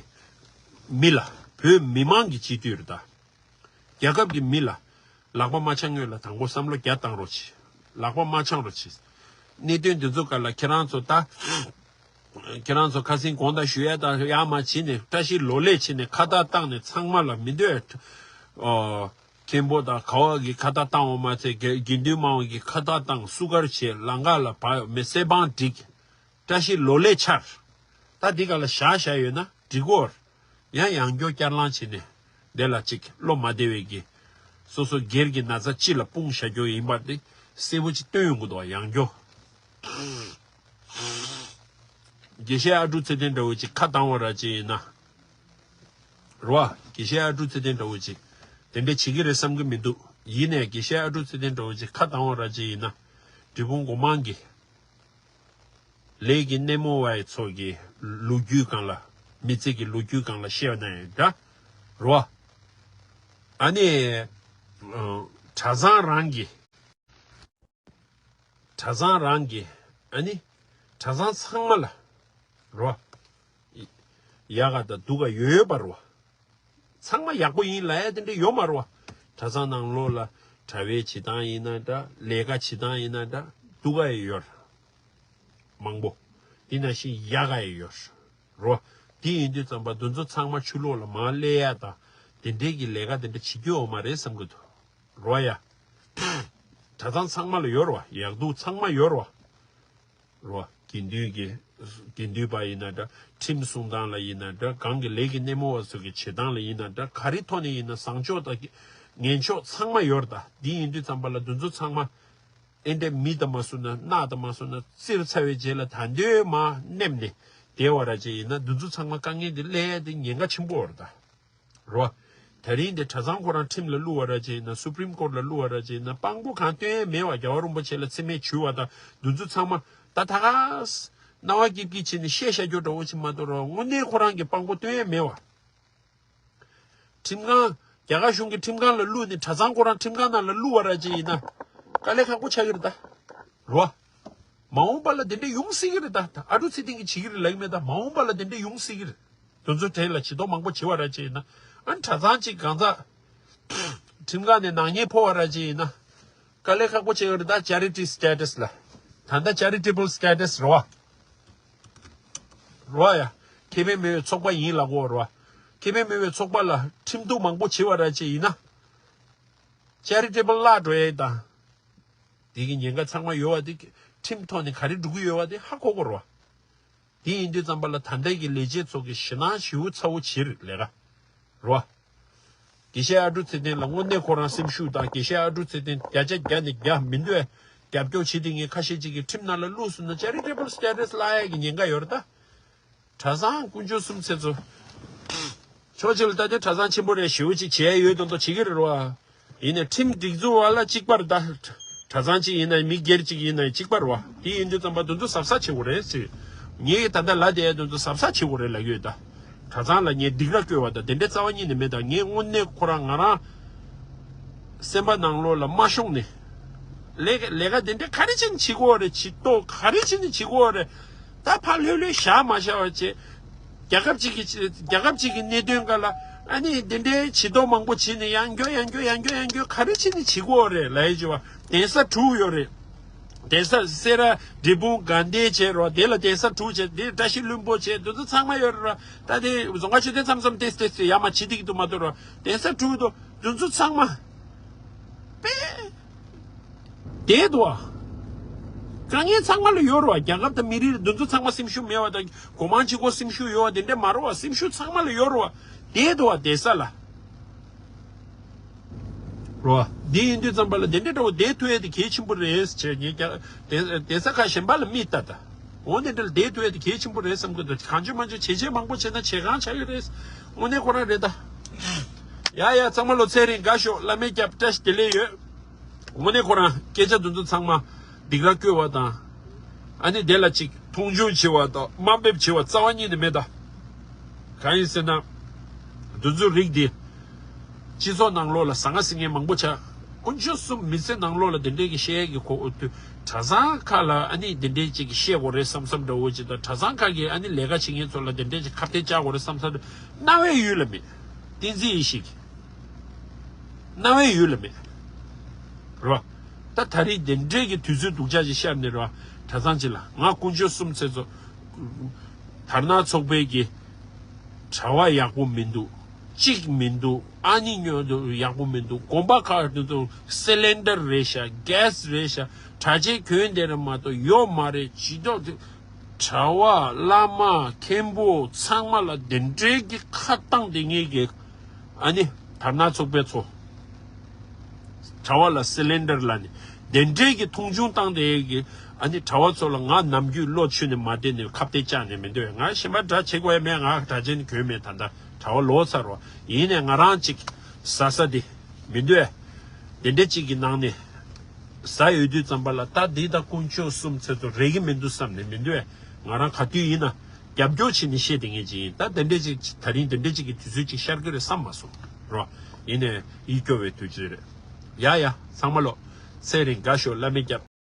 མི་ལ་བོད་མི་མང་གི་སྤྱི་འཐུས་རེད་ད། རྒྱལ་ཁབ་ཀྱི་མི་ལ་ལག་པ་མ་འཆང་སྔོན་ལ་དང་པོ་བསམ་བློ་རྒྱ་བཏང་རོགས་བྱེད། ལག་པ་མ་འཆང་རོགས་བྱེད། གནད་དོན་འདི་ཚོ་སྒང་ལ་ཁྱེད་རང་ཚོ་ད་ཁྱེད་རང་ཚོ་ཁ་སང་དགོངས་དག་ཞུ་ཡ་དང་ཡ་མ་བྱེད་ནས་བཀྲ་ཤིས་ལོ་ལེགས་བྱེད་ནས་ཁ་བཏགས་བཏང་ནས་ཚང་མ་ལ་མི་འདོད། ཨོ། མཁན་པོ་དང་ག་བ་གི་ཁ་བཏགས་བཏང་བ་མ་ཚད་དགེ་དགེ་འདུན་མང་བ་གི་ཁ་བཏགས་བཏང་སུ་གར་བྱེད་ལང་ཀ་ལ་བབ་མེ་སེ་བང་བསྒྲིགས། བཀྲ་ཤིས་ལོ་ལེགས་འཆར། ད་འདི་ག་ལ་བཞག་བཞག་ཡོད་ན་འགྲིག་གོ། ཡང་ཡང་སྐྱོ་བསྐྱར་ལངས་བྱས་ནས་འདི་ལ་ཅིག་བློ་མ་བདེ་བའི་གི་སོ་སོ་སྒེར་གྱི་ན་ཚ་སྤྱི་ལ་སྤུངས་བཞག་རྒྱུ་ཡིན་པ་འདི་གསལ་པོ་ཅིག་སྟོན་ཡོང་གི་འདུག་ཡང་སྐྱོ། དགེ་བཤེས་ཨ་ཀྲུག་ཚེ་བརྟན་འདྲ་བོ་ཅིག་ཁ་བཏང་བ་ར་ཅིག་ཡིན་ན། རོ། དགེ་བཤེས་ཨ་ཀྲུག་ཚེ་བརྟན་འདྲ་བོ་ཅིག་དེ་འདྲ་བྱེད་ཀྱི་རེད་བསམ་གྱི་མི་འདུག་ཡིན་ནའི་དགེ་བཤེས་ཨ་ཀྲུག་ཚེ་བརྟན་འདྲ་བོ་ཅིག་ཁ་བཏང་བ་ར་ཅིག་ཡིན་ན། འབྲས་སྤུངས་སྒོ་མང་གི་ལས་ཀྱི་སྣེ་མོ་བའི་ཚོ་གི་ལོ་རྒྱུས་སྒང་ལ་མི་ཚེ་གི་ལོ་རྒྱུས་སྒང་ལ་བཤད་ན་ཡང་འདྲ། རོ། ཨ་ནི། ཨ། གྲྭ་ཚང་རང་གི་གྲྭ་ཚང་རང་གི་ཨ་ནི་གྲྭ་ཚང་ཚང་མ་ལ་རོ། ཡག་ག་དང་སྡུག་ག་ཡོད་ཡོད་པ་རོ། ཚང་མ་ཡག་པོ་ཡིན་ལབ་ཡ་དེ་འདྲ་ཡོད་མ་རོ། གྲྭ་ཚང་ནང་ལོགས་ལ་གྲྭ་པའི་བྱེད་སྟངས་ཡིན་ན་འདྲ། ལས་ཀ་བྱེད་སྟངས་ཡིན་ན་འདྲ། སྡུག་ག་ཡི་ཡོད་མང་པོ། དེ་ནང་བཞིན་ཡག་ག་ཡི་ཡོད་རོ། དེ་ཡིན་དུས་ཙམ་པ་འདི་ཚོ་ཚང་མ་ཆུ་ལོག་ལ་མར་སླེབས་ཡ་དང་དེ་འདྲའི་གི་ལས་ཀ་དེ་འདྲ་བྱེད་རྒྱུ་ཡོད་མ་རེད་བསམ་གི་འདུག་རོ་ཡ། གྲྭ་ཚང་ཚང་མ་ལ་ཡོད་རོ། ཡག་སྡུག་ཚང་མ་ཡོད་རོ། རོ། དགེ་འདུན་གྱི་དགེ་འདུན་པ་ཡིན་ན་འདྲ། ཁྲིམས་སྲུང་སྟངས་ལ་ཡིན་ན་འདྲ། གང་གི་ལས་ཀྱི་སྣེ་མོ་བ་ཚོ་གི་བྱེད་སྟངས་ལ་ཡིན་ན་འདྲ། ག་རེ་ཐོག་ནས་ཡིན་ན་བཟང་ཕྱོགས་དང་ངན་ཕྱོགས་ཚང་མ་ཡོད་རེད་ད། འདི་ཡིན་དུས་ཙམ་པ་ལ་འདི་ཚོ་ཚང་མ་ཨེ་འདྲ་མི་དང་མ་བཟོ་ན་རྣག་དང་མ་བཟོ་ན་བཙིར་ཚར་བའི་རྗེས་ལ་ད་འདོད་མ་ནེམ་ནས་བསྡད་བ་ར་ཅིག་ཡིན་ན་འདི་ཚོ་ཚང་མ་དཀའ་ངལ་འདི་སླེབས་ཡ་འདི་ཉེན་ཁ་ཆེན་པོ་ཡོད་རེད་ད། རོ། དེ་རིང་འདི་གྲྭ་ཚང་ཁོ་རང་ཁྲིམས་ལ་བསླུ་བ་ར་ཅིག་ཡིན་ན། སུ་པྲིམ་ཀོར་ལ་བསླུ་བ་ར་ཅིག་ཡིན་ན། དཔང་པོ་གང་སྟོན་ཡས་མེད་བ། རྒྱལ་བ་རིན་པོ་ཆེ་ལ་མཚན་སྨད་བྱུག་པ་དང་འདི་ཚོ་ཚང་མ་ད་ད་ག་ས་རྣ་བ་སྐྱིབ་སྐྱིབ་བྱས་ནས་བཤད་བཞག་རྒྱུ་འདྲ་བོ་ཅིག་མ་གཏོགས་རོ། དངོས་གནས་ཁོ་རང་གི་དཔང་པོ་སྟོན་ཡས་མེད་བ། ཁྲིམས་ཁང་། རྒྱ་གར་གཞུང་གི་ཁྲིམས་ཁང་ལ་བསླུ་ནས་གྲྭ་ཚང་ཁོ་རང་ཁྲིམས་ཁང་ནང་ལ་བསླུ་བ་ར་ཅིག་ཡིན་ན། དཀའ་ལས་ཁག་པོ་ཆགས་ཀྱི་རེད་ད། རོ། མ་འོངས་པ་ལ་དེ་འདྲ་ཡོང་སྲིད་ཀྱི་རེད་ད། ཨ་ཀྲུག་ཚེ་བརྟན་གྱིས་བྱེད་ཀྱི་རེད་ལབ་ཀྱི་མེད་ད། མ་འོངས་པ་ལ་དེ་འདྲ་ཡོང་སྲིད་ཀྱི་རེད། དེ་ཚོ་གྲས་ལ་བྱེད་སྟོབས་མང་པོ་བྱེད་པ་ར་ཅིག་ཡིན་ན། ཨ་ནི་གྲྭ་ཚང་གཅིག་གང་ཟག་ཁྲིམས་ཁང་ནས་ནག་ཉེས་ཕོག་པ་ར་ཅིག་ཡིན་ན། དཀའ་ལས་ཁག་པོ་ཆགས་ཀྱི་རེད་ད། ཅེ་རི་ཊི་སི་ཊེ་ཊས་ལ། ད་ལྟ་ཅེ་རི་ཊེ་བལ་སི་ཊེ་ཊས་རེད་བ། རེད་བ་ཡ། ཁེ་ཕན་མེད་པའི་ཚོགས་པ་ཡིན་ལབ་དགོས་རེད་བ། ཁེ་ཕན་མེད་པའི་ཚོགས་པ་ལ་ཁྲིམས་གཏུག་མང་པོ་བྱེད་པ་ར་ཅིག་ཡིན་ན། ཅེ་རི་ཊེ་བལ་བརླག་འགྲོ་ཡས་དང་། དེ་གི་ཉེན་ཁ་ཚང་མ་ཡོད་པ་དེ་ཁྲིམས་ཐོག་ནས་ག་རེ་འགྲོ་གི་ཡོད་པ་དེ་ཧ་གོ་དགོས་རེད་བ། དེ་ཡིན་དུས་ཙམ་པ་ལ་ད་ལྟའི་གི་ལས་བྱེད་ཚོ་གི་ཞེད་སྣང་ཞེ་པོ་ཚ་པོ་བྱེད་རེད་ལས་ཀ་རེད་བ། དགེ་བཤེས་ཨ་ཀྲུག་ཚེ་བརྟན་ལ་དངོས་གནས་ཁོ་རང་སེམས་ཤུགས་དང་། དགེ་བཤེས་ཨ་ཀྲུག་ཚེ་བརྟན་བརྒྱ་ཆ་བརྒྱ་ནས་བརྒྱ་མི་འདོད་རྒྱབ་སྐྱོར་བྱེད་དེ་ངས་ཁ་ཤས་ཅིག་གི་ཁྲིམས་ནང་ལ་བླུགས་སོང་ན་ཅེ་རི་ཊེ་བལ་སི་ཊེ་ཊས་བརླག་ཡས་ཀྱི་ཉེན་ཁ་ཡོད་རེད་ད། གྲྭ་ཚང་དཀོན་མཆོག་གསུམ་ཚེ་ཚོ། ཕྱོགས་གཅིག་ལ་ལྟ་དུས་གྲྭ་ཚང་ཆེན་པོ་རེད། ཞེ་པོ་ཅིག་བྱས་ཡོད་མདོག་མདོག་བྱེད་ཀྱི་རེད་བ། ཡིན་ནའི་ཁྲིམས་སྒྲིག་འཛུགས་པ་ལ་གཅིག་པ་རེད་ད། གྲྭ་ཚང་གཅིག་ཡིན་ནའི་མི་སྒེར་གཅིག་ཡིན་ནའི་གཅིག་པ་རེད་བ། དེ་ཡིན་དུས་ཙམ་པ་དེ་ཚོ་གཟབ་གཟབ་བྱེད་དགོས་རེད་ཟེར། ངས་ད་ལྟ་ལབ་བསྡད་ཡ་དེ་ཚོ་གཟབ་གཟབ་བྱེད་དགོས་རེད་ལབ་ཀྱི་ཡོད་ད། གྲྭ་ཚང་ལ་ངས་སྡིགས་ར་བསྐུལ་བ་དང་དེ་འདྲའི་རྩ་བ་ཉིད་ནས་མེད་ད། ངས་དངོས་གནས་ཁོ་རང་ང་རང་སེམས་པ་ནང་ལོགས་ལ་མ་ཤོང་ནས། ལས་ཀ་ལས་ཀ་དེ་འདྲ་ག་རེ་བྱས་ནས་བྱེད་དགོས་རེད། བྱེད་ཐུབ་ག་རེ་བྱས་ནས་བྱེད་དགོས་རེད། ད་ཕར་ལྷོད་ལྷོད་བཞག་མ་བཞག་པ་བྱས། རྒྱལ་ཁབ་ཅིག་གི་རྒྱལ་ཁབ་ཅིག་གི་གནད་དོན་སྒང་ལ་ཨ་ནི་འདི་འདྲའི་བྱེད་སྟོབས་མང་པོ་བྱས་ནས་ཡང་སྐྱོ་ཡང་སྐྱོ་ཡང་སྐྱོ་ཡང་སྐྱོ་ག་རེ་བྱས་ནས་བྱེད་དགོས་རེད་ལབ་ཡས་ཅིག་བ། གདན་ས་དྲུག་ཡོད་རེད། གདན་ས་སེ་ར་འབྲས་སྤུངས་དགའ་ལྡན་བྱས་རོགས། དེ་ལ་གདན་ས་དྲུག་བྱས། དེ་བཀྲ་ཤིས་ལྷུན་པོ་བྱས། དེ་ཚོ་ཚང་མ་ཡོད་རེད་ར། ད་དེ་རྫོང་ཁ་ཆོས་ལྡན་མཚམས་མཚམས་ཏེས་ཏེས་ཏེ་ཡར་མར་བྱེད་བསྡད་ཀྱི་འདུག་མ་གཏོགས་ར། གདན་ས་དྲུག་དོ་དེ་ཚོ་ཚང་མ་པེ་བསྡད་འདུག་ཨ། དཀའ་ངལ་ཚང་མ་ལ་ཡོད་རེད་བ། རྒྱལ་ཁབ་དང་མི་རིགས་འདི་ཚོ་ཚང་མ་སེམས་ཤུགས་མེད་བ་དང་། སྒོ་མང་གཅིག་པོ་སེམས་ཤུགས་ཡོད་བ་དེ་འདྲ་མ་རེད་བ། སེམས་ཤུགས་ཚང་མ་ལ་ཡོད་རེད་བ། བསྡད་འདུག་བ། བསྡད་ས་ལ། རོ། འདི་ཡིན་དུས་ཙམ་པ་ལ་དེ་འདྲ་འདྲ་བོ་བསྡད་ཐུབ་ཡས་དེ་གལ་ཆེན་པོ་རེད་ཟེར། ངས་ཀྱང་བསྡད་བསྡད་ས་ཁག་གཞན་པ་ལ་མིག་ལྟ་ད། འོ་དེ་འདྲ་ལ་བསྡད་ཐུབ་ཡས་དེ་གལ་ཆེན་པོ་རེད་བསམ་གི་འདུག་གང་བྱུང་མང་བྱུང་བྱས་རྗེས་མང་པོ་བྱས་ན་བྱེད་གང་ཆགས་ཀྱི་རེད། དངོས་གནས་ཁོ་རང་རེད་ད། ཡ་ཡ། ཚང་མ་ལོ་ཚེ་རིང་དགའ་ཤོག་བླ་མའི་སྐྱབས། བཀྲ་ཤིས་བདེ་ལེགས་ཡོད། དངོས་གནས་ཁོ་རང་སྐད་ཆ་དེ་ཚོ་ཚང་མ་སྡིགས་ར་བསྐུལ་བ་དང་། ཨ་ནི་དེ་ལ་ཅིག་མཐོང་ཆུང་བྱེད་པ་དང་དམའ་འབེབས་བྱེད་པ་རྩ་བ་ཉིད་ནས་མེད་ད། གང་ཡིན་ཟེར་ན། འདི་ཚོའི་རིགས་འདི་སྤྱི་ཚོགས་ནང་ལོགས་ལ་ཟང་ངེ་ཟིང་ངེ་མང་པོ་ཆགས། དཀོན་མཆོག་གསུམ་མི་ཚེ་ནང་ལོགས་ལ་དེ་འདྲས་ཀྱི་བཤད་ཡས་ཀྱི་གོ། གྲྭ་ཚང་ཁག་ལ་ཨ་ནི་དེ་འདྲས་ཅིག་གི་བཤད་དགོས་རེད་བསམ་བསམ་འདྲ་བོ་ཅིག་དང་། གྲྭ་ཚང་ཁག་གིས་ཨ་ནི་ལས་ཀ་བྱེད་མཁན་ཚོ་ལ་དེ་འདྲས་ཅིག་ཁ་གཏད་བཅག་དགོས་རེད་བསམ་བསམ་འདྲ། རྣ་བའི་ཡུལ་ལ་མེད། བསྟན་འཛིན་ཡེ་ཤེས་ཀྱི་རྣ་བའི་ཡུལ་ལ་མེད། རེད་བ། ད་ད་རེས་དེ་འདྲས་ཀྱི་དུས་ཚོད་སྡུག་ཅག་ཅིག་ཤར་ནས་རེད་བ། གྲྭ་ཚང་ཅིག་ལ་ང་དཀོན་མཆོག་གསུམ་ཚེ་ཚོ། དར་ནག་ཚོགས་པའི་གི་གྲྭ་པ་ཡག་པོ་མི་འདུག་གཅིག་མི་འདུག་ཨ་ནི་ཉོ་འདུག་ཡག་པོ་མི་འདུག་དགོན་པ་ཁག་དེ་ཚོ་སི་ལིན་ཌར་རེད་ཤག་གྷེ་སི་རེད་ཤག་གྲྭ་ཆས་གྱོན་བསྡད་རེད་མ་གཏོགས་ཡོད་མ་རེད། ཇུས་གཏོགས་དེ། གྲྭ་པ་བླ་མ་མཁན་པོ་ཚང་མ་ལ་དེ་འདྲའི་གི་ཁ་བཏང་དེ་ངེས་ཀྱི། ཨ་ནི་དར་ནག་ཚོགས་པའི་ཚོ། གྲྭ་པ་ལ་སི་ལིན་ཌར་ལ་ནི་དེ་འདྲའི་གི་མཐོང་ཆུང་བཏང་དེ་གི། ཨ་ནི་གྲྭ་པ་ཚོ་ལ་ང་ནམ་རྒྱུན་བློ་ཆུད་ནས་མ་བསྡད་ནས་ཁ་གཏད་བཅག་ནས་མི་འདོད། ང་གཞན་པ་འདྲ་བྱེད་དགོས་ཡ་མེད། ང་གྲྭ་ཆས་ནི་གྱོན་མེད། ད་ལྟ་གྲྭ་པ་ལོག་ཚར་བ་ཡིན་ནས་ང་རང་གཅིག་ཟ་ས་དེ་མི་འདོད། དེ་འདྲ་གཅིག་གི་ནང་ནས། ཟ་ཡོད་དུས་ཙམ་པ་ལ་ད་འདི་ད་དཀོན་མཆོག་གསུམ་ཚེ་ཚོ་རེག་གི་མི་འདུག་བསམ་ནས་མི་འདུག་ང་རང་ག་དུས་ཡིན་ན་རྒྱབ་སྐྱོར་བྱེད་ནས་བཤད་དེ་ངེས་ཅིག་ཡིན། ད་དེ་འདྲས་ཅིག་ད་རིང་དེ་འདྲས་ཅིག་གི་དུས་ཚོད་ཅིག་ཤར་གི་རེད་བསམ་མ་སོང་རོ། ཡིན་ནས་ཡིད་སྐྱོ་བའི་དུས་ཚོད་རེད། ཡ་ཡ། ཚང་མ་ལོ། ཚེ་རིང་དགའ་ཤོག་བླ་མའི་སྐྱབས།